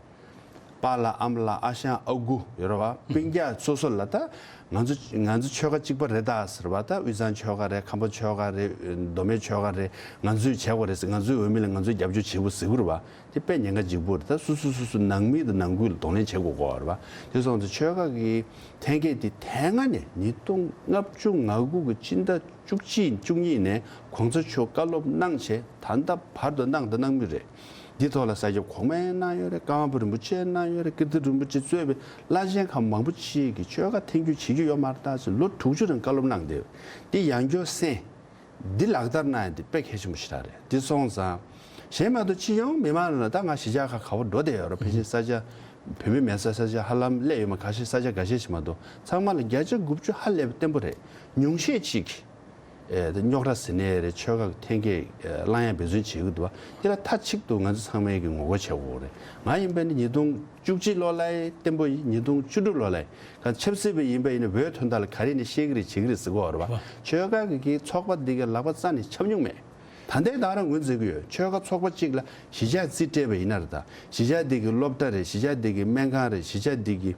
པཱ་ལགས་ཨ་མ་ལགས་ཨ་ཞང་ཨ་ཁུ་ཡོད་རེད་བ། སྤུན་ཀྱག་སོ་སོ་ལ་ད་ང་ཚོ་ང་ཚོ་ཆོལ་ཁ་གཅིག་པ་རེད་ད་ཟེར་བ། ད་དབུས་གཙང་ཆོལ་ཁ་རེད། ཁམས་པ་ཆོལ་ཁ་རེད། མདོ་སྨད་ཆོལ་ཁ་རེད། ང་ཚོས་བྱེད་དགོས་རེད་ཟེར། ང་ཚོའི་འོས་མི་ལ་ང་ཚོས་རྒྱབ་སྐྱོར་བྱེད་དགོས་ཟེར་གི་རེད་བ། དེ་དཔེ་ཉེན་ཁ་ལྗིད་པོ་རེད། ད་སོ་སོ་སོ་སོ་ནང་མི་དང་ནང་ཁུལ་ལ་གདོང་ལེན་བྱེད་དགོས་ཀྱི་ཡོད་རེད་བ། དེ་སོང་ཙང་ཆོལ་ཁ་གི་འཐེན་འཁྱེར་དེ་དེ་སྔ་ནས་ཉིས་སྟོང་ལྔ་བཅུ་ང་དགུ་གི་སྤྱི་ཟླ་བཅུ་གཅིག་བཅུ་གཉིས་ནས་གོང་ས་མཆོག་བཀའ་སློབ་གནང་བྱས་ད་ལྟ་བར་དུ་གནང་དང་གནང་མུས་རེད། འདི་ཐོག་ལ་ས་སྐྱ་གོང་མས་གནང་ཡོད་རེད། ཀརྨ་པ་རིན་པོ་ཆེས་གནང་ཡོད་རེད། ཀིརྟི་རིན་པོ་ཆེ་གཙོས་པའི་བླ་ཆེན་ཁག་མང་པོ་ཅིག་གིས་ཆོལ་ཁ་འཐེན་འཁྱེར་བྱེད་རྒྱུ་ཡོད་མ་རེད་ད་ཟེར་ལོ་དྲུག་ཅུ་རིང་བཀའ་སློབ་གནང་བསྡད་ཡོད། འདི་ཡང་བསྐྱར་གསན། འདི་ལག་བསྟར་གནང་ཡ་འདི་དཔེ་གལ་ཆེན་པོ་ཞེ་དྲག་རེད། འདི་སོང་ཙང་གཞན་མ་གཏོགས་སྤྱི་ཡོངས་མི་མང་ལ་ད་ང་གཞིས་ཆགས་ཁག་ག་པར་འགྲོ་བསྡད་ཡོད་རེད། ཕལ་ཆེར་ས་ཆ་བོད་མི་མེད་ས་ས་ཆ་ཧ་ལམ་སླེབས་ཡོད་མ། ཁ་ཤས་ས་ཆ་འགའ་ཤས་ཤིག་མ་གཏོགས་ཚང་མ་ལ་བརྒྱ་ཆ་དགུ་བཅུ་ཧ་ལས་པའི་བརྟན་པོ་རེད། ཉུང་ཤས་ཅིག་ཨེ་རྙོག་དྲ་ཟེར་ནའི་རེད། ཆོལ་ཁ་འཐེན་འཁྱེར་ཨེ་བསླང་ཡ་འབད་བརྩོན་བྱེད་ཀྱི་འདུག་བ། དེ་ལ་མཐའ་གཅིག་ཏུ་ང་ཚོ་ཚང་མས་ཀྱི་ངོ་རྒོལ་བྱེད་དགོས་རེད། ང་ཡིན་པ་ནི་ཉིས་སྟོང་བཅུ་གཅིག་ལོ་ལ་ཡི་བརྟན་པོ་ཡིན། ཉིས་སྟོང་བཅུ་དྲུག་ལོ་ལ་ཡི་ག་ཆབ་སྲིད་པ་ཡིན་པ་ཡིན་ན་བོད་དོན་དག་ལ་ག་རེ་ནས་བཤད་ཀྱི་རེད་བྱེད་ཀྱི་རེད་ཟེར་གྱི་ཡོད་རེད་བ། ཆོལ་ཁ་གི་གི་ཚོགས་པ་འདི་གའི་ལག་པ་རྩ་ནས་འཆམ་མྱོང་མེད། ད་ལྟའི་བར་ང་ངོས་འཛིན་གྱི་ཡོད། ཆོལ་ཁ་ཚོགས་པ་གཅིག་ལ་གཞིས་ཆགས་རྩིས་སྤྲད་པ་ཡིན་ན་རེད་ད། གཞིས་ཆགས་འདི་གི་སློབ་གྲྭ་རེད། གཞིས་ཆགས་འདི་གི་སྨན་ཁང་རེད། གཞིས་ཆགས་འདི་གི་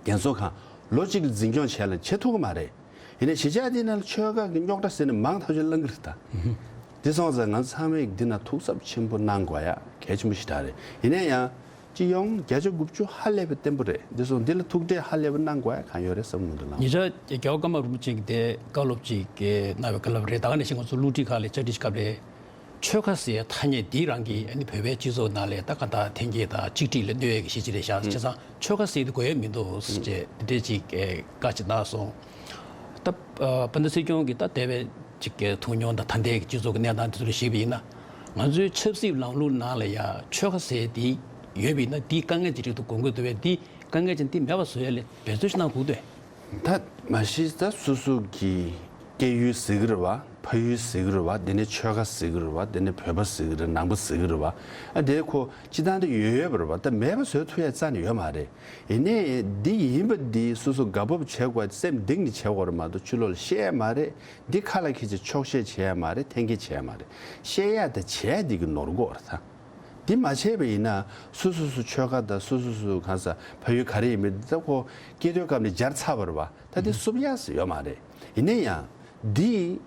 རྒན་གསོ་ཁང་ལོ་གཅིག་ལ་འཛིན་སྐྱོང་བྱས་ལ་བྱེད་ཐུབ་ཀྱི་མ་རེད། ཡིན་ནའི་གཞིས་ཆགས་འདི་ནང་ལ་ཆོལ་ཁ་གི་རྙོག་དྲ་ཟེར་ནས་མང་ཐག་ཆོད་ལངས་ཀྱི་རེད་ད། འདི་སོང་ཙང་ང་ཚོ་ཚང་མས་འདི་ན་ཐུགས་འཚབ་ཆེན་པོ་གནང་དགོས་ཡ་གལ་ཆེན་པོ་ཞེ་དྲག་རེད། ཡིན་ན་ཡང་སྤྱི་ཡོངས་བརྒྱ་ཆ་དགུ་བཅུ་ཧ་ལས་པའི་བརྟན་པོ་རེད། འདི་སོང་འདི་ལ་ཐུགས་ཁྲལ་ཧ་ལས་པ་གནང་དགོས་ཡ་གང་ཡོད་རེད་བསམ་གྱི་འདུག་ལགས། ཉེ་ཆར་རྒྱལ་བ་ཀརྨ་རིན་པོ་ཆེ་གིས་དེ་བཀའ་སློབ་ཅིག་གནང་བའི་བཀའ་སློབ་རེད། ད་ག་ནང་བཞིན་ང་ཚོ་སློབ་ཁྲིད་ཁག་ལ་བཅར་འདྲི་ཞུ་སྐབས་ལ། ཆོལ་ཁ་ཟེར་ཐ་སྙད་འདི་རང་གིས་ཨ་ནི་བོད་པའི་སྤྱི་ཚོགས་ནང་ལ་ད་ག་ད་འཐེན་འཁྱེར་དང་གཅིག་སྒྲིལ་ལ་གནོད་ཡས་ཀྱི་གཞི་ཅིག་རེད་ཤག་བྱས་ཙང་ཆོལ་ཁ་ཟེར་དེ་དགོས་ཡས་མི་འདུག་ཟེར་བྱས་དེ་འདྲས་ཅིག་བཀའ་ཅིག་གནང་སོང་། ད་དཔལ་ལྡན་སྲིད་སྐྱོང་གིས་ད་འདས་པའི་ཅིག་གི་ཐུགས་མྱོང་དང་ད་ལྟའི་སྤྱི་ཚོགས་ཀྱི་གནས་སྟངས་དེ་ཚོ་ལ་གཞིགས་པ་ཡིན་ན། ང་ཚོའི་ཆབ་སྲིད་ལམ་ལུགས་ནང་ལ་ཡ་ཆོལ་ཁ་ཟེར་དེ་ཡོད་པ་ཡིན་ན་དེ་དཀའ་ངལ་ཅིག་རེད་འདུག་དགོངས་ཀྱི་འདུག་པས། དེ་དཀའ་ངལ་ཅན་དེ་མེད་པ་བཟོ་ཡ་ལ་འབད་བརྩོན་ཞིག་གནང་དགོས་འདུག་ད་མ་གཞི་ད་སོ་སོ་གི་སྐྱེ་ཡུལ་ཟེར་གི་རེད་བ། ཕ་ཡུལ་ཟེར་གི་རེད་བ། དེ་ནས་ཆོལ་ཁ་ཟེར་གི་རེད་བ། དེ་ནས་བོད་པ་ཟེར་གི་རེད། ནང་པ་ཟེར་གི་རེད་བ། ཨ་དེ་ཁོ་སྤྱི་བཏང་དུ་ཡོད་ཡོད་པ་རེད་བ། ད་མེད་པ་བཟོ་ཐུབ་ཡ་རྩ་ནས་ཡོད་མ་རེད། ཡིན་ནའི་འདི་ཡིན་པ་འདི་སོ་སོ་དགའ་སྤོབས་བྱེད་དགོས། སེམས་གཏིང་ནས་བྱེད་དགོས་རེད་མ་གཏོགས་ཕྱི་ལོགས་ལ་བཤད་ཡ་མ་རེད། འདི་ཁ་ལ་འཁྱེར་བྱས་ཕྱོགས་བཤད་བྱེད་ཡ་མ་རེད། འཐེན་འཁྱེར་བྱེད་ཡ་མ་རེད། བཤད་ཡ་དང་བྱེད་ཡ་འདི་གི་ནོར་འགོག་རེད་ད། འདི་མ་བྱས་པ་ཡིན་ན་སོ་སོ་སོ་ཆོལ་ཁ་དང་སོ་སོ་སོ་གང་ཟག་ཕ་ཡུལ་ག་རེ་ཡིན་མིན་འདི་ད་ཁོ་སྐྱེས་དུས་སྐབས་ནས་སྦྱར་ཚར་བ་རེད་བ། ད་འདི་བསུབ་ཡ་ཟེར་ཡོད་མ་རེད། ཡིན་ན་ཡང་འདི་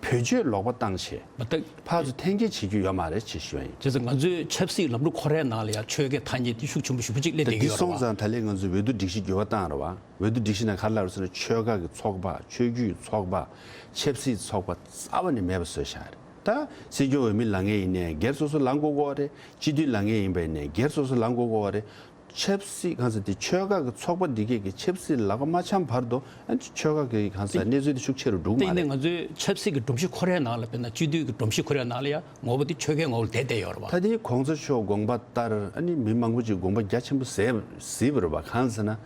བེད་སྤྱོད་ལོག་པ་བཏང་བྱས་མ་ད་ཕར་ཚུར་འཐེན་འཁྱེར་བྱེད་རྒྱུ་ཡོད་མ་རེད་ཅེས་ཞུ་ཡ་ཡིན། བྱས་ཙང་ང་ཚོའི་ཆབ་སྲིད་ལམ་ལུགས་ཁོ་རའི་ནང་ལ་ཡང་ཆོལ་ཁའི་ཐ་སྙད་འདི་ཤུགས་ཆེན་པོ་ཞེ་པོ་ཅིག་སླེབས་བསྡད་ཡོད་རེད་བ། འདི་སོང་ཙང་ད་ལན་ང་ཚོས་འོས་བསྡུ་སྒྲིག་གཞི་འགྱུར་བ་བཏང་རེད་བ། འོས་བསྡུ་སྒྲིག་གཞི་ནང་ག་རེ་ལབ་རེད་ཟེར་ན་ཆོལ་ཁ་གི་ཚོགས་པ། ཆོས་བརྒྱུད་ཚོགས་པ། ཆབ་སྲིད་ཚོགས་པ་རྩ་བ་ནས་མེད་པ་བཟོས་བཞག་རེད། ད་སྲིད་སྐྱོང་འོས་མི་ལངས་མཁན་ཡིན་ནའི་སྒེར་སོ་སོ་ལངས་དགོས་ཀྱི་ཡོད་རེད། སྤྱི་འཐུས་ལངས་མཁན་ཡིན་པ་ཡིན་ནའི་སྒེར་སོ་སོ་ལངས་དགོས་ཀྱི་ཡོད་རེད། ཆབ་སྲིད་གང་ཟེར་དེ་ཆོལ་ཁ་གི་ཚོགས་པ་འདི་གས་ཀྱི་ཆབ་སྲིད་ལག་པ་མ་འཆང་བར་དུ་ཨ་ནི་ཆོལ་ཁ་གི་གང་ཟེར་གནས་ཚུལ་དེ་ཤུགས་ཆེ་རུ་འགྲོ་གི་མ་རེད། དེ་ཡིན་ནའི་ང་ཚོའི་ཆབ་སྲིད་ཀྱི་སྒྲོམ་གཞི་ཁོ་རའི་ནང་ལ་དཔེར་ན་སྤྱི་འཐུས་ཀྱི་སྒྲོམ་གཞི་ཁོ་རའི་ནང་ལ་ཡང་ངོ་བོ་དེ་ཆོལ་ཁའི་ངོ་བོ་ལ་བསྡད་བསྡད་ཡོད་རེད་བ། ད་དེ་གོང་ས་མཆོག་དགོངས་པ་ལྟར་ཨ་ནི་མི་མང་པོ་ཅིག་དགོངས་པ་རྒྱ་ཆེན་པོ་ཟེར་ཟེར་བ་རེད་བ། གང་ཟེར་ན།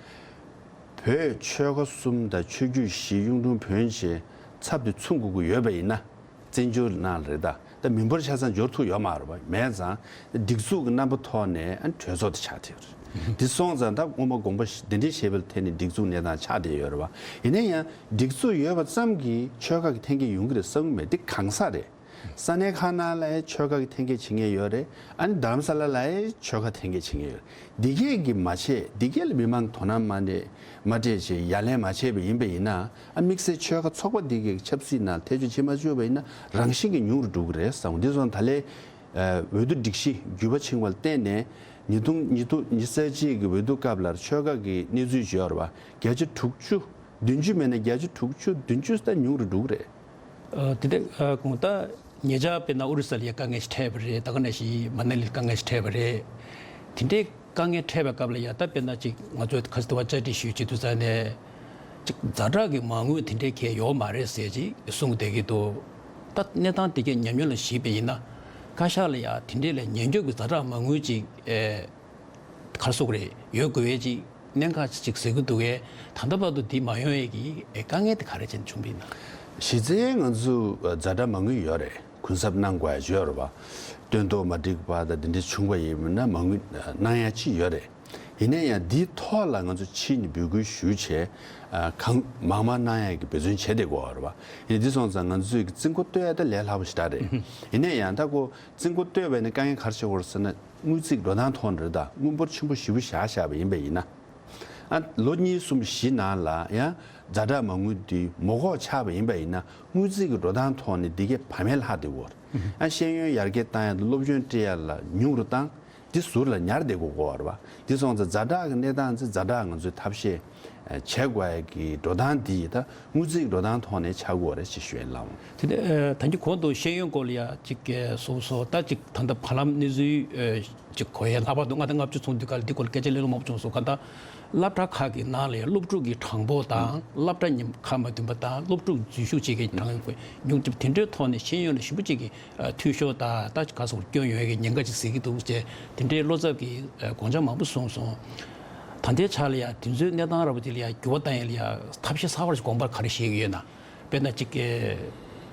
བོད་ཆོལ་ཁ་གསུམ་དང་ཆོས་བརྒྱུད་བཞི་གཡུང་དྲུང་བོན་བཅས་ཚབ་ཏུ་ཚུད་དགོས་ཀྱི་ཡོད་པ་ཡིན་ན། བཙན་བྱོལ་ནང་ལ་རེད་ད། ད་མི་འབོར་ཆ་ཚང་འབྱོར་ཐུབ་ཡོད་མ་རེད་པ། མེད་ཙང་སྒྲིག་འཛུགས་ཀྱི་རྣམ་པ་ཐོག་ནས་ཨ་གྲོས་ཚོགས་དེ་ཆགས་བསྡད་ཡོད་རེད། འདི་སོང་ཙང་ད་སྔོན་མ་དགོངས་པ་འདི་འདྲའི་བཞེས་པའི་ཐད་ནས་སྒྲིག་འཛུགས་གནས་སྟངས་ཆགས་བསྡད་ཡོད་རེད་པ། ཡིན་ན་ཡང་སྒྲིག་འཛུགས་ཡོད་པ་ཙམ་གྱིས་ཆོལ་ཁ་གི་འཐེན་འཁྱེར་ཡོང་གི་རེད་བསམ་གྱི་མེད། འདི་གང་ཟག་རེད། ས་གནས་ཁག་ནང་ལ་ཡང་ཆོལ་ཁ་གི་འཐེན་འཁྱེར་བྱེད་མཁན་ཡོད་རེད། ཨ་ནི་རྡ་རམ་ས་ལ་ལ་ཡང་ཆོལ་ཁ་འཐེན་འཁྱེར་བྱེད་མཁན་ཡོད་རེད། འདི་གས་ཀྱིས་མ་བྱས། འདི་གས་ལ་མི་མང་དོ་སྣང་མ་སྤྲད་མ་སྤྲད་བྱས་ཡ་ལན་མ་བྱས་པ་ཡིན་པ་ཡིན་ན། ཨ་དམིགས་བསལ་ཆོལ་ཁ་ཚོགས་པ་འདི་གས་ཆབ་སྲིད་ནང་ཐེ་བྱུས་བྱེད་མ་བཅུག་པ་ཡིན་ན་རང་བཞིན་གྱིས་ཉུང་རུ་འགྲོ་གི་རེད་བསམ། འདི་སོང་ད་ལས་འོས་བསྡུ་སྒྲིག་གཞི་འགྱུར་བ་ཕྱིན་པ་ལ་བརྟེན་ནས་ཉིས་སྟོང་ཉི་སྟོང་ཉི་ཤུ་རྩ་གཅིག་གི་འོས་བསྡུ་སྐབས་ལ་ཆོལ་ཁ་གི་གནས་ཚུལ་བརྗོད་པ་བརྒྱ་ཆ་དྲུག་ཅུ། བདུན་ཅུ་མེད་ན་བརྒྱ་ཆ་དྲུག་ཅུ་བདུན་ཅུ་ད་ཉུང་རུ་འགྲོ་གི་རེད། ཨ་དེ་འདྲ་ཨ་གོང་ད་ཉེ་ཆར་དཔེར་ན་ཨོ་རི་ས་ལ་ཡ་དཀའ་ངལ་ཞིག་འཕྲད་པ་རེད། ད་ག་ནང་བཞིན་མ་ན་ལི་ལ་དཀའ་ངལ་ཞིག་འཕྲད་པ་རེད། དེ་འདྲའི་དཀའ་ངལ་འཕྲད་པའི་སྐབས་ལ་ཡ་ད་དཔེར་ན་ཅིག་ང་ཚོས་ཁ་སང་དེ་བ་བཅར་འདྲི་ཞུས་བྱེད་དུས་ཙང་ནས་ཅིག་ཛ་དྲག་གི་མ་དངུལ་དེ་འདྲའི་གང་ཡང་ཡོད་མ་རེད་ཟེར་ཅིག་གསུངས་བསྡད་ཀྱི་འདུག་ད་གནས་སྟངས་དེ་གའི་ཉམས་མྱོང་ལ་གཞིགས་པ་ཡིན་ན་བཀའ་ཤག་ལ་ཡ་དེ་འདྲའི་ལ་ཉན་སྐྱོབ་ཀྱི་ཛ་དྲག་མ་དངུལ་ཅིག་ཨེ། ག་རེ་ཟེར་དགོས་རེད། ཡོད་དགོས་ཡས་ཅིག་གནད་འགག་ཅིག་ཟེར་གྱི་འདུག་གས། ད་ལྟ་བར་དུ་འདི་མ་ཡོང་ཡས་ཀྱི་དཀའ་ངལ་དེ་ག་རེ་བྱས་ནས་བྱུང་བ་ཡིན་ན། གཞི་རྩའི་ང་ཚོ་ཛ་དྲག་མ་དངུལ་ཡོད་རེད། གུན་གསབ་གནང་དགོས་ཡ་ཅིག་ཡོད་རེད་བ། སྟོན་ཐོག་མ་འགྲིག་པ་དང་འདི་འདྲ་བྱུང་བ་ཡིན་ན་མ་དངུལ་གནང་ཡ་ཅིག་ཡོད་རེད། ཡིན་ན་ཡང་འདིའི་ཐོག་ལ་ང་ཚོ་ཕྱིན་ནས་འབོད་སྐུལ་ཞུས་བྱས། ཨ། གང་མང་མང་གནང་ཡག་གི་འབད་བརྩོན་བྱས་བསྡད་ཀྱི་ཡོད་རེད་པ། ཡིན་ནའི་འདི་སོང་ཙང་ང་ཚོས་ཀྱི་རྩིས་འགོ་གཏོད་ཡ་ད་ལས་སླ་པོ་ཞེ་དྲག་རེད། ཡིན་ན་ཡང་ད་ཁོ་རྩིས་འགོ་གཏོད་པ་ཡིན་ན་དཀའ་ངལ་ག་རེ་ཆགས་ཀྱི་ཡོད་རེད་ཟེར་ན། དངུལ་རྩིས་འགྲོ་སྟངས་ཐོག་ནས་རེད། ད་དངུལ་འབོར་ཆེན་པོ་ཞེ་པོ་བཞག་བཞག་པ་ཡིན་པ་ཡིན་ན། ཨ། ལོ་གཉིས་གསུམ་བཞི་ནང་ལ་ཡང་ཛ་དྲག་མ་དངུལ་འདི་མ་དགོས་ཆགས་པ་ཡིན་པ་ཡིན་ན། དངུལ་རྩིས་ཀྱི་འགྲོ་སྟངས་ཐོག་ནས་འདི་གའི་བག་མེད་ལྷག་བསྡད་ཀྱི་ཡོད་རེད། ཨ། ཤེས་ཡོན་ཡར་རྒྱས་བཏང་ཡ་དང་སློབ་སྦྱོང་སྤྲད་ཡ་ལ་ཉུང་རུ་བཏང་། འདི་ཟུར་ལ་ཉར་བསྡད་དགོས་ཀྱི་ཡོད་རེད་པ། འདི་སོང་ཙང་ཛ་དྲག་གི་གནས་སྟངས་ཚེ་ཛ་དྲག་ང་ཚོས་ཐབས་ཤེས་བྱེད་དགོས་ཡ་གི་འགྲོ་སྟངས་འདི་ད་དངུལ་རྩིས་ཀྱི་འགྲོ་སྟངས་ཐོག་ནས་ཆགས་ཀྱི་ཡོད་རེད་ཅེས་ཞུ་ཡ་ལགས། དེ་ནས་ད་གིན་གོང་དུ་ཤེས་ཡོན་སྐོར་ལ་ཡ་ཅིག་གསུངས་སོང་། ད་ཅིག་ད་ལྟ་བར་ལམ་གནས་ཚུལ་ཅིག་གོ་ཡ། ལྷག་པར་དུ་ལྔ་དང་ལྔ་བཅུ་ཚུན་དུ་ག་ལ་འདི་སྐོར་ལ་སྐད་ཆ་གླེང་ལོང་མང་པོ་བྱུང་སོང་། ག་ད་སློབ་གྲྭ་ཁག་གི་ནང་ལ་ཡ་སློབ་ཕྲུག་གི་གྲངས་འབོར་དང་སློབ་གྲྭ་ཉིན་ཁ་མ་བདུན་པ་དང་སློབ་ཕྲུག་འཛུལ་ཞུགས་བྱེད་མཁན་གྱི་གྲངས་ཉུང་དེ་འདྲའི་ཐོག་ནས་ཤེས་ཡོན་ལ་ཞེ་པོ་ཅིག་གི་འཐུས་ཤོར་དང་ད་ག་སོགས་སྐྱོན་ཡོང་ཡ་གི་ཉེན་ཁ་ཅིག་གཟིགས་ཀྱི་འདུག་ཅེས་དེ་འདྲའི་བློ་འཚབ་ཀྱི་དགོངས་འཆར་མང་པོ་གསུངས་སོང་། ད་ལྟའི་ཆ་ལ་ཡ་དེ་ཚོའི་གནས་སྟངས་འདྲ་པོ་དེ་ལ་ཡ་འགྱུར་བ་གཏོང་ཡ་ལ་ཡ་ཐབས་ཤེས་གསར་པ་ཞིག་དགོངས་པ་ག་རེ་བཞེས་ཀྱི་ཡོད་ན། དཔེར་ན་ཅིག་གི་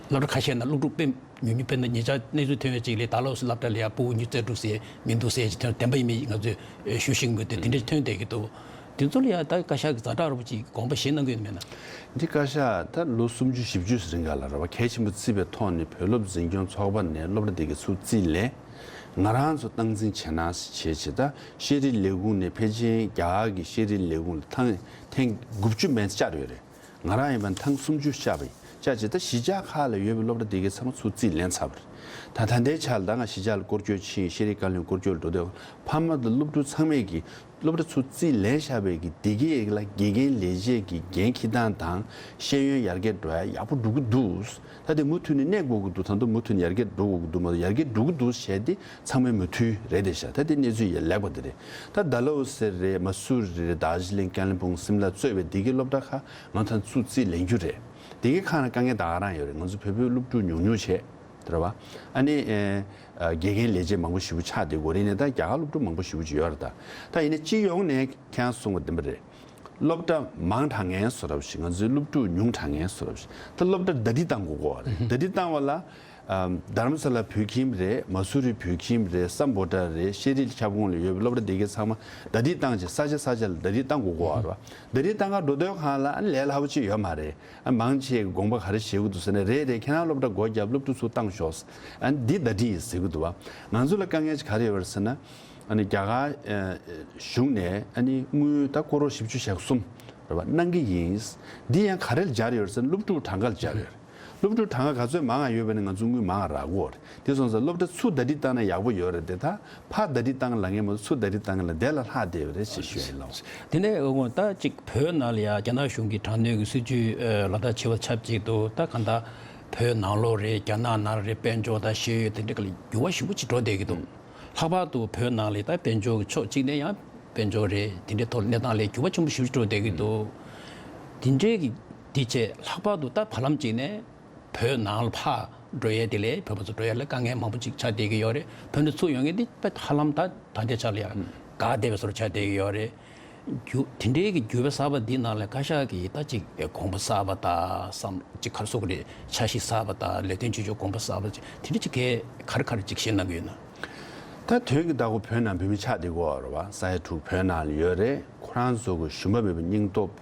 སློབ་གྲྭ་ཁ་ཤས་ན་སློབ་ཕྲུག་དཔེ་ཉུང་ཉུང་། དཔེར་ན་ཉེ་ཆར་གནས་ཚུལ་ཐོན་ཡོད་ཅིག་ལ། ད་ལོ་སློབ་གྲྭ་ལ་ཡ་ཕྲུ་གུ་ཉི་ཤུ་རྩ་དྲུག་ཟེར་མི་འདུག་ཟེར་ཅིག་ཐོན། བདེན་པ་ཡིན་མིན་ང་ཚོས་ཞུ་ཤེས་ཀྱི་མི་འདུག་སྟེ། དེ་འདྲ་ཐོན་བསྡད་ཀྱི་འདུག་དེ་ཚོ་ལ་ཡ་ད་བཀའ་ཤག་གིས་ཛ་དྲག་འདྲ་པོ་ཅིག་དགོངས་པ་བཞེས་གནང་གི་ཡོད་མེད་ན། འདི་བཀའ་ཤག་ད་ལོ་སུམ་ཅུ་བཞི་བཅུ་རིང་ག་ལ་རེད་པ། གལ་ཆེན་པོ་བརྩིས་པའི་ཐོག་ནས་བོད་སློབ་འཛིན་སྐྱོང་ཚོགས་པ་ནས་སློབ་གྲྭ་དེ་གའི་ཚུར་རྩིས་ལེན། ང་རང་ཚོ་སྟངས་འཛིན་བྱེད་གནང་བྱས་བྱས། ད་ཤེས་རིག་ལས་ཁུངས་ནས་ཕལ་ཆེར་རྒྱ་གར་གྱི་ཤེས་རིག་ལས་ཁུངས་ལ་ཐེངས་ཐེངས་དགུ་བཅུ་མན་ཙམ་བཅར་ཡོད་རེད། ང་རང་ཡིན་པ་ཐེངས་སུམ་ཅུ་བཅར་བ་ཡིན། བཅར་བྱས་ད་གཞིས་ཆགས་ཁག་ལ་ཡོད་པའི་སློབ་གྲྭ་དེ་གའི་ཚང་མ་ཚུར་རྩིས་ལེན་ཚར་བ་རེད། ད་ད་ལྟའི་ཆར་ལ་ད་ང་གཞིས་ཆགས་ལ་སྐོར་སྐྱོད་ཕྱིན། ཤེས་རིག་བཀའ་བློན་སྐོར་སྐྱོད་ལ་འགྲོ་དུས་ཕ་མ་དང་སློབ་ཕྲུག་ཚང་མས་ཀྱིས་སློབ་གྲྭ་ཚུར་རྩིས་ལེན་བཞག་པའི་གི་དེ་གའི་ལ་དགེ་རྒན་ལས་བྱེད་ཀྱི་འགན་འཁྱེར་སྟངས་དང་ཤེས་ཡོན་ཡར་རྒྱས་འགྲོ་ཡ་ཡག་པོ་འགྲོ་གི་འདུག་ད་དེ་མུ་མཐུད་ནས་གནས་དགོས་ཀྱི་འདུག་ད་དུང་མུ་མཐུད་ནས་ཡར་རྒྱས་འགྲོ་དགོས་ཀྱི་འདུག་མ་གཏོགས་ཡར་རྒྱས་འགྲོ་གི་འདུག་བཤད་དེ་ཚང་མའི་མོས་མཐུན་རེད་དེ་ཤག་ད་དེ་གནས་ཚུལ་ཡང་ལེགས་པ་དེ་རེད། ད་ཌལ་ཧོ་སི་རེད། མ་སུ་རི་རེད། དར་ཇི་ལིང་། ཀན་ལི་ཕུང་། སིམ་ལ་གཙོས་པའི་དེ་གའི་སློབ་གྲྭ་ཁག་ང་ཚོ་ཚུར་རྩིས་ལེན་རྒྱུ་རེད། དེ་གའི་ཁག་ནང་དཀའ་ངལ་ད་ག་རང་ཡོད་རེད། ང་ཚོ་བོད་པའི་སློབ་ཕྲུག་ཉུང་ཉུང་བྱས། རེད་བ། ཨ་ནི་ཨེ། ཨ། དགེ་རྒན་ལས་བྱེད་མང་པོ་ཞེ་པོ་ཆགས་བསྡད་ཀྱི་ཡོད་རེད། ཡིན་ནའི་ད་རྒྱ་གར་སློབ་ཕྲུག་མང་པོ་ཞེ་པོ་ཅིག་ཡོད་རེད། ད་ད་ཡིན་ནའི་སྤྱི་ཡོངས་ནས་ཁྱེད་རང་གསུངས་པ་བདེན་པ་རེད། སློབ་གྲྭ་མང་དྲགས་མཁན་བཟོ་འདྲ་པོ་ཞིག་ང་ཚོའི་སློབ་ཕྲུག་ཉུང་དྲགས་མཁན་བཟོ་འདྲ་པོ་ཞིག་ད་སློབ་གྲྭ་ཟླ་སྒྲིལ་བཏང་དགོས་ཀྱི་ཡོད་རེད། ཟླ་སྒྲིལ་བཏང་བ་ལ། ཨ། དྷ་རམ་ས་ལ་བོད་ཁྱིམ་རེད། མ་སུ་རི་བོད་ཁྱིམ་རེད། སམ་བྷོ་ཊ་རེད། ཤེས་རིག་ཁྱབ་ཁོངས་ལ་ཡོད་པའི་སློབ་གྲྭ་དེ་གའི་ཚང་མ་ཟླ་སྒྲིལ་བཏང་བྱས་ས་ཆ་ས་ཆ་ལ་ཟླ་སྒྲིལ་བཏང་དགོས་ཀྱི་ཡོད་རེད་བ། ཟླ་སྒྲིལ་བཏང་ག་འགྲོ་དུས་སྒང་ལ་ཨ་ནི་ལས་སླ་པོ་ཅིག་ཡོད་མ་རེད། ཨ། མང་ཆེ་གིས་དགོངས་པ་ག་རེ་བཞེས་ཀྱི་འདུག་ཟེར་ན། རེད་རེད། ཁྱེད་རང་སློབ་གྲྭ་སྒོ་བརྒྱབ། སློབ་ཕྲུག་ཚུར་བཏང་ཤོག་ཨ་ནི་འདི་ཟླ་སྒྲིལ་ཡིན་ཟེར་གྱི་འདུག་བ། ང་ཚོ་ལ་དཀའ་ངལ་ཅིག་ག་རེ་ཡོད་རེད་ཟེར་ན། ཨ་ནི་རྒྱ་གར་ཨ་གཞུང་ནས་ཨ་ནི་དངུལ་ད་ཀོ་རོར་བཞི་བཅུ་ཞེ་གསུམ་རེད་བ། གནང་གི་ཡིན། འདི་ཡང་ག་རེ་ལ་སྦྱར་ཡོད་རེད་ཟེར་ན། སློབ་ཕྲུག་གྲངས་ཀ་ལ་སྦྱར་ཡོད་རེད། སློབ་ཕྲུག་གྲངས་ཀ་ག་ཚོད་མང་ང་ཡོད་པ་ཡིན་ན་ང་ཚོ་དངུལ་མང་ང་རག་གི་ཡོད་རེད། དེ་སོང་ཙང་སློབ་གྲྭ་ཚུར་ཟླ་སྒྲིལ་བཏང་ན་ཡག་པོ་ཡོད་རེད་དེ། ད་ཕར་ཟླ་སྒྲིལ་བཏང་ལབ་མཁན་མ་གཏོགས་ཚུར་ཟླ་སྒྲིལ་བཏང་མཁན་ལ་དེ་ལས་ལྷག་བསྡད་པ་རེད་ཅེས་ཞུ་ཡ་ཡིན་ལགས། དེ་ནས་འོ་ད་ཅིག་བོད་ནང་ལ་ཡ་རྒྱ་ནག་གཞུང་གིས་དྲག་གནོན་གྱི་སྲིད་བྱུས་ཨ་ལག་བསྟར་བྱེད་པ་ཆབས་ཅིག་ཏུ། ད་གང་ལྟར་བོད་ནང་ལོགས་རེད། རྒྱ་ནག་ནང་རེད། དཔལ་འབྱོར་དང་ཤེས་ཡོན་དེ་འདྲ་ག་ལ་འགྱུར་བ་ཞེ་པོ་ཅིག་འགྲོ་བསྡད་ཀྱི་འདུག་ལྷག་པར་དུ་བོད་ནང་ལ་ད་དཔལ་འབྱོར་གྱི་ཕྱོགས་གཅིག་ནས་ཡང་དཔལ་འབྱོར་རེད། དེ་འདྲའི་ཐོག་གནས་སྟངས་ལ་འགྱུར་བ་ཆེན་པོ་ཞེ་པོ་ཅིག་འགྲོ་བསྡད་ཀྱི་འདུག་དེ་འདྲའི་གི་དེ་བྱས། ལྷག་པར་དུ་ད་བར་ལམ་གཅིག་ནས་བོད་ནང་ལ་ཕར་འགྲོ་ཡས་དེ་ལས་བོད་པ་ཚོ་འགྲོ་ཡས་ལ་དཀའ་ངལ་མང་པོ་ཅིག་ཆགས་བསྡད་ཀྱི་ཡོད་རེད། བོད་ནས་ཚུར་ཡོང་མཁན་དེ་དཔེ་ཧ་ལམ་ད་ད་ལྟའི་ཆ་ལ་ཡང་འགག་བསྡད་པའི་བཟོ་འདྲ་ཆགས་བསྡད་ཀྱི་ཡོད་རེད། འགྱུར་དེ་འདྲའི་གི་འགྱུར་བ་གསར་པ་འདི་ནང་ལ་བཀའ་ཤག་གིས་ད་ཅིག་དགོངས་པ་གསར་པ་དང་བསམ་ཅིག་ག་རེ་ཟེར་དགོས་རེད། འཆར་གཞི་གསར་པ་དང་ལས་དོན་བྱེད་ཕྱོགས་དགོངས་པ་གསར་པ་ཅིག་དེ་འདྲ་ཅིག་ག་ག་རེ་ག་རེ་ཅིག་བཤད་གནང་གི་ཡོད་ན། ད་དོན་གྱི་བདག་པོ་བོད་ནང་བོད་མི་ཆགས་བསྡད་ཀྱི་ཡོད་རེད་བ། ས་ཡ་དྲུག་བོད་ནང་ལ་ཡོད་རེད། ཁོ་རང་ཚོ་གི་ཞུམ་པ་མེད་པའི་སྙིང་སྟོབས།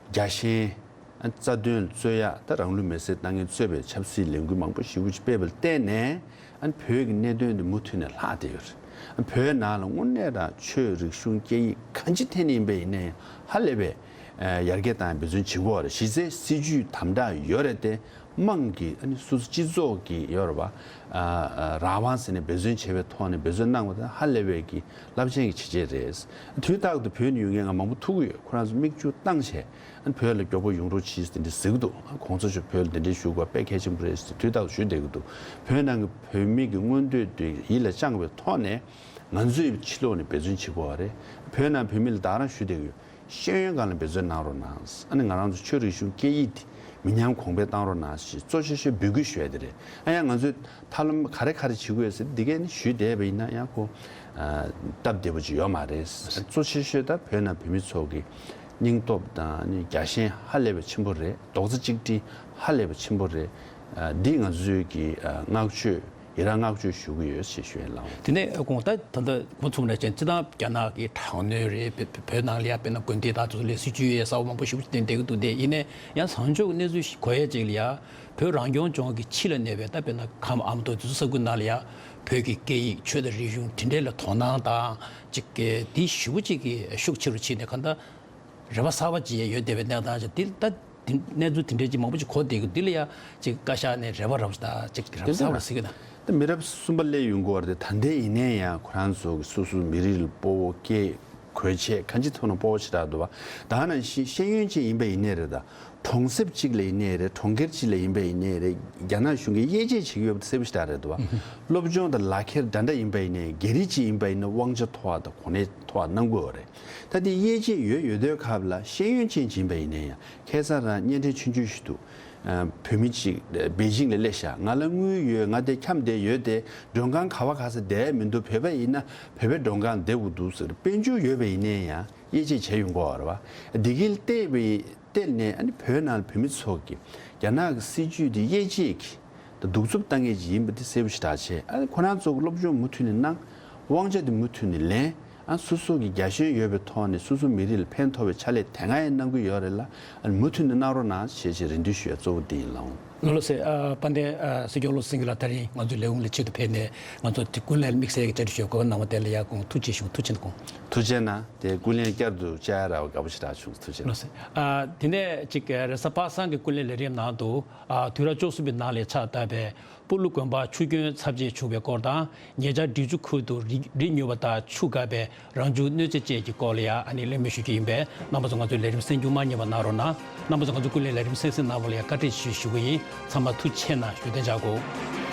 རྒྱལ་ཞེན། རྩ་དོན་རྩོད་ཡ། ད་རང་ལུས་མེར་སྲེག་བཏང་མཁན་གཙོས་པའི་ཆབ་སྲིད་ལས་འགུལ་མང་པོ་ཞེ་པོ་ཅིག་སྤེལ་བ་ལ་བརྟེན་ནས། ཨ་ནི་བོད་ཀྱི་གནད་དོན་འདི་མུ་མཐུད་ནས་ལྷག་བསྡད་ཡོད་རེད། ཨ་ནི་བོད་ནང་ལ་དངོས་གནས་རང་ཆོས་རིག་གཞུང་སྐད་ཡིག་གང་ཅི་ཐད་ནས་ཡིན་པ་ཡིན་ན་ཡང་ཧ་ལས་པའི་ཨ་ཡར་རྒྱས་བཏང་ཡ་འབད་བརྩོན་བྱེད་ཀྱི་ཡོད་རེད། གཞི་རྩའི་སྲིད་ཇུས་དམ་དྲག་ཡོད་རེད་དེ། དམངས་ཀྱི་ཨ་ནི་སོ་སོ་སྤྱི་ཚོགས་ཀྱི་ཡོད་རེད་བ། ཨ་ཨ་རང་དབང་ཟེར་ནས་འབད་བརྩོན་བྱས་པའི་ཐོག་ནས་འབད་བརྩོན་གནང་བ་དེ་ཧ་ལས་པའི་གི་རླབས་ཆེན་གྱི་བྱས་རྗེས་རེད། དུས་རྟག་ཏུ་བོད་ནས་ཡོང་མཁན་ང་མང་པོ་ཐུག་གི་ཡོད། ཁོ་རང་ཚོ་མིག་ཆུ་བཏང་བྱས། ཨ་ནི་བོད་ལ་མགྱོགས་པོ་ཡོང་རོགས་གྱིས་དེ་འདྲ་ཟེར་གྱི་འདུག་ཨ་གོང་ས་མཆོག་བོད་ལ་དེ་འདྲའི་ཞུ་དགོས་དཔེ་གལ་ཆེན་པོ་རེད་ཟེར་དུས་རྟག་ཏུ་ཞུ་བསྡད་ཀྱི་འདུག་བོད་ནང་གི་བོད་མི་གི་མངོན་འདོད་དེ་ཡིད་ལ་བཅངས་པའི་ཐོག་ནས་ང་ཚོས་ཕྱི་ལོགས་ནས་འབད་བརྩོན་བྱེད་དགོས་པ་རེད། བོད་ནང་བོད་མི་ལ་ད་ག་རང་ཞུ་བསྡད་ཀྱི་ཡོད། ཤེས་ཡོན་སྒང་ལ་འབད་བརྩོན་གནང་རོགས་གནང་། ཨ་ནི་ང་རང་ཚོ་ཆོས་རིག་གཞུང་སྐད་ཡིག་དེ་མི་ཉམས་གོང་འཕེལ་བཏང་རོགས་གནང་ཞེས་གཙོ་ཆེ་ཤོས་འབོད་སྐུལ་ཞུ་ཡ་དེ་རེད། ཨ་ཡང་ང་ཚོས་ཐབས་ལམ་ག་རེ་ག་རེ་བྱེད་དགོས་ཟེར་འདི་གས་ནི་ཞུས་བསྡད་པ་ཡིན་ན་ཡང་ཁོ་ཨ་སྟབས་བདེ་པོ་ཅིག་ཡོད་མ་རེད། གཙོ་ཆེ་ཤོས་ད་བོད་ནང་བོད་མི་ཚོ་གི་སྙིང་སྟོབས་དང་ནི་རྒྱལ་ཞེན་ཧ་ལས་པའི་ཆེན་པོ་རེད། རྡོག་རྩ་གཅིག་སྒྲིལ་ཧ་ལས་པའི་ཆེན་པོ་རེད། ཨ་འདི་ང་ཚོའི་གི་ཨ་བསྔགས་བརྗོད་ ཡི་རང་བསྔགས་བརྗོད་ཞུ་གི་ཡོད་ཞེས་ཞུ་ཡས་ལགས། དེ་ནས་ཁོང་ད་ད་ལྟ་གོ་ཚུགས་ན་ཅན་སྤྱི་བཏང་རྒྱ་ནག་གི་དྲག་གནོན་རེད། བོད་བོད་ནང་ལ་ཡ་དཔེར་ན་དགོན་སྡེ་དང་དེ་ཚོ་ལ་སྲིད་ཇུས་ཡས་གསར་པ་མང་པོ་ཞེ་པོ་ཅིག་བཏོན་བསྡད་ཀྱི་འདུག་དེ་ཡིན་ནའི་ཡང་བཟང་ཕྱོགས་ཀྱི་གནས་ཚུལ་ཞིག་གོ་ཡས་ཅིག་ལ་ཡ། བོད་རང་སྐྱོང་ལྗོངས་ཀྱི་ཕྱི་ལ་གནས་པའི་ད་དཔེར་ན་ཁམས་ཨ་མདོ་དེ་ཚོ་ས་ཁུལ་ནང་ལ་ཡ། བོད་ཀྱི་སྐད་ཡིག་ཆོས་དང་རིག་གཞུང་དེ་འདྲས་ལ་དོ་སྣང་དང་ཅིག་གི་དེ་ཞེ་པོ་ཅིག་གི་ཤུགས་ཆེ་རུ་ཕྱིན་ནས་གང་ལྟར། རེ་བ་གསར་པ་ཅིག་ཡོད་བསྡད་པའི་གནས་སྟངས་ཅིག་འདི་ལྟ། འདི་གནས་ཚུལ་དེ་འདྲའི་ཅིག་མང་པོ་ཅིག་གོ་བསྡད་ཀྱི་འདི་ལ་ཡ་ཅིག་བཀའ་ཤག་ནས་རེ་བ་རེ་བ་ཞིག་དང་ཅིག་རེ་བ་གསར་པ་ཟེར་གྱི་ན། ད་མི་རབས་གསུམ་པ་སླེབས་ཡོང་གི་ཡོད་རེད། ད་ལྟའི་ཡིན་ནའི་ཡང་ཁོ་རང་ཚོ་གི་སོ་སོའི་མི་རིགས་ལ་སྤོ་བོ་སྐད་གོས་ཆས་གང་ཅི་ཐོབ་ན་སྤོ་བོ་ཞེ་དྲག་འདུག་བ། ད་ནང་བཞིན་ཤེས་ཡོན་ཅན་ཡིན་པ་ཡིན་ནའི་རེད། ད་གྲོང་གསེབ་ཅིག་ལ་ཡིན་ནའི་རེད། གྲོང་ཁྱེར་ཅིག་ལ་ཡིན་པ་ཡིན་ནའི་རེད། རྒྱ་ནག་གཞུང་གིས་དབྱེ་འབྱེད་བྱེད་ཀྱི་ཡོད་པ་གསལ་པོ་ཞེ་དྲག་རེད་འདུག་བ། སློབ་སྦྱོང་དང་ལག་ཁྱེར་འདྲ་འདྲ་ཡིན་པ་ཡིན་ནའི་རྒྱ་རིགས་ཅིག་ཡིན་པ་ཡིན་ན་དབང་ཆ་མཐོ་བ་དང་གོ་གནས་མཐོ་བ་གནང་དགོས་པ་རེད། ད་དེ་དབྱེ་འབྱེད་ཡོད་ཡོད་དུས་སྐབས་ལ་ཤེས་ཡོན་ཅན་ཅིག་ཡིན་པ་ཡིན་ནའི་ཡང་ཁ་སང་རང་བརྙན་འཕྲིན་ཆུང་ཆུང་ཞིག་འདུག་ཨ། བོད་མི་གཅིག་པེ་ཅིང་ལ་སླེབས་ཤག་ང་ལ་དངུལ་ཡོད། ང་དེ་འཁྱམས་བསྡད་ཡོད་དེ། མགྲོན་ཁང་ག་བ་ག་ས་བསྡད་མི་འདུག་བོད་པ་ཡིན་ན་བོད་པའི་མགྲོན་ཁང་བསྡད་དགོས་འདུག་ཟེར། དཔལ་འབྱོར་ཡོད་པ་ཡིན་ནའི་ཡང་དབྱེ་འབྱེད་བྱས་ཡོང་གི་ཡོད་རེད་བ། འདི་གིས་བལྟས་པའི་བལྟས་ནས་ཨ་ནི་བོད་ནང་ལ་བོད་མི་ཚོ་གིས་རྒྱ་ནག་གི་སྲིད་ཇུས་འདི་དབྱེ་འབྱེད་ཀྱིས་ད་གདུག་རྩུབ་བཏང་མཁན་ཅིག་ཡིན་པ་དེ་གསལ་པོ་ཞེ་དྲག་བྱས། ཨ་ནི་ཁོ་རང་ཚོ་གི་སློབ་སྦྱོང་མུ་མཐུད་ནས་གནང་། དབང་ཆ་དེ་མུ་མཐུད་ནས་ལེན། ཨ། སོ་སོ་གི་རྒྱ་ཞེན་ཡོད་པའི་ཐོག་ནས་སོ་སོའི་མི་རིགས་ལ་ཕན་ཐོགས་པའི་ཕྱག་ལས་དེ་སྔ་ཡང་གནང་གི་ཡོད་རེད་ལ། ཨ་ནི་མུ་མཐུད་ནས་གནང་རོགས་གནང་ཞེས་ཞེས་རེ་འདུན་ཞུ་ཡ་གཙོ་བོ་འདི་ཡིན་ལགས། ལགས་ལགས་སེ། ཨ། དཔལ་ལྡན་ཨ་སྲིད་སྐྱོང་བློ་བཟང་སེང་གེ་ལགས་ད་རིང་ང་ཚོའི་ལས་ཁུངས་ལ་ཆེད་དུ་ཕེབས་ནས་ང་ཚོ་དེ་ཀུན་གླེང་དམིགས་བསལ་གྱི་བཅར་འདྲི་ཞུ་གོ་གནང་བ་དེ་ལ་ཡ་ཁོང་ཐུགས་རྗེ་ཆེ་ཞུ། ཐུགས་རྗེ་གནང་། ཐུགས་རྗེ་གནང་། དེ་ཀུན་གླེང་བསྐྱར་དུ་བཅར་ཡ་རག་པ་དགའ་པོ་ཞེ་དྲག་བྱུང་། ཐུགས་རྗེ་གནང་། ལགས་སེ། ཨ། དེ་ནས་ཅིག་རེས་གཟའ་པ་སངས་ཀྱི་ཀུན་གླེང་ལས་རིམ་ནང་དུ། ཨ། དུས་རབས་བཅུ་གསུམ་པའི་ནང་ལ་ཆགས་བསྡད་པའི་སྤོ་ལོ་དགོན་པར་ཆུ་སྐྱོན་ཚབས་ཆེ་བྱུང་བའི་སྐོར་དང་། ཉེ་ཆར་འབྲི་ཆུ་ཁུལ་དུ་རི་རི་ཉུལ་བ་དང་ཆུ་འགགས་པའི་རང་བྱུང་གནོད་འཚེ་བཅས་ཀྱི་སྐོར་ལ་ཡང་ཨ་ནི་གླེང་མོལ་ཞུ་རྒྱུ་ཡིན་པས། རྣམ་པ་ཚོ་ང་ཚོའི་ལས་རིམ་གསན་རྒྱུ་མ་བསྙེལ་བ་གནང་རོགས་གནང་། རྣམ་པ་ཚོ་ང་ཚོའི་ཀུན་གླེང་ལས་རིམ་གསན་གཟིགས་གནང་བ་ལ་ཡང་བཀའ་དྲིན་ཆེ་ཞུ་གི་ཡིན། ཚང་མ་ཐུགས་རྗེ་གནང་ཞུ་དོན་བྱ་དགོས།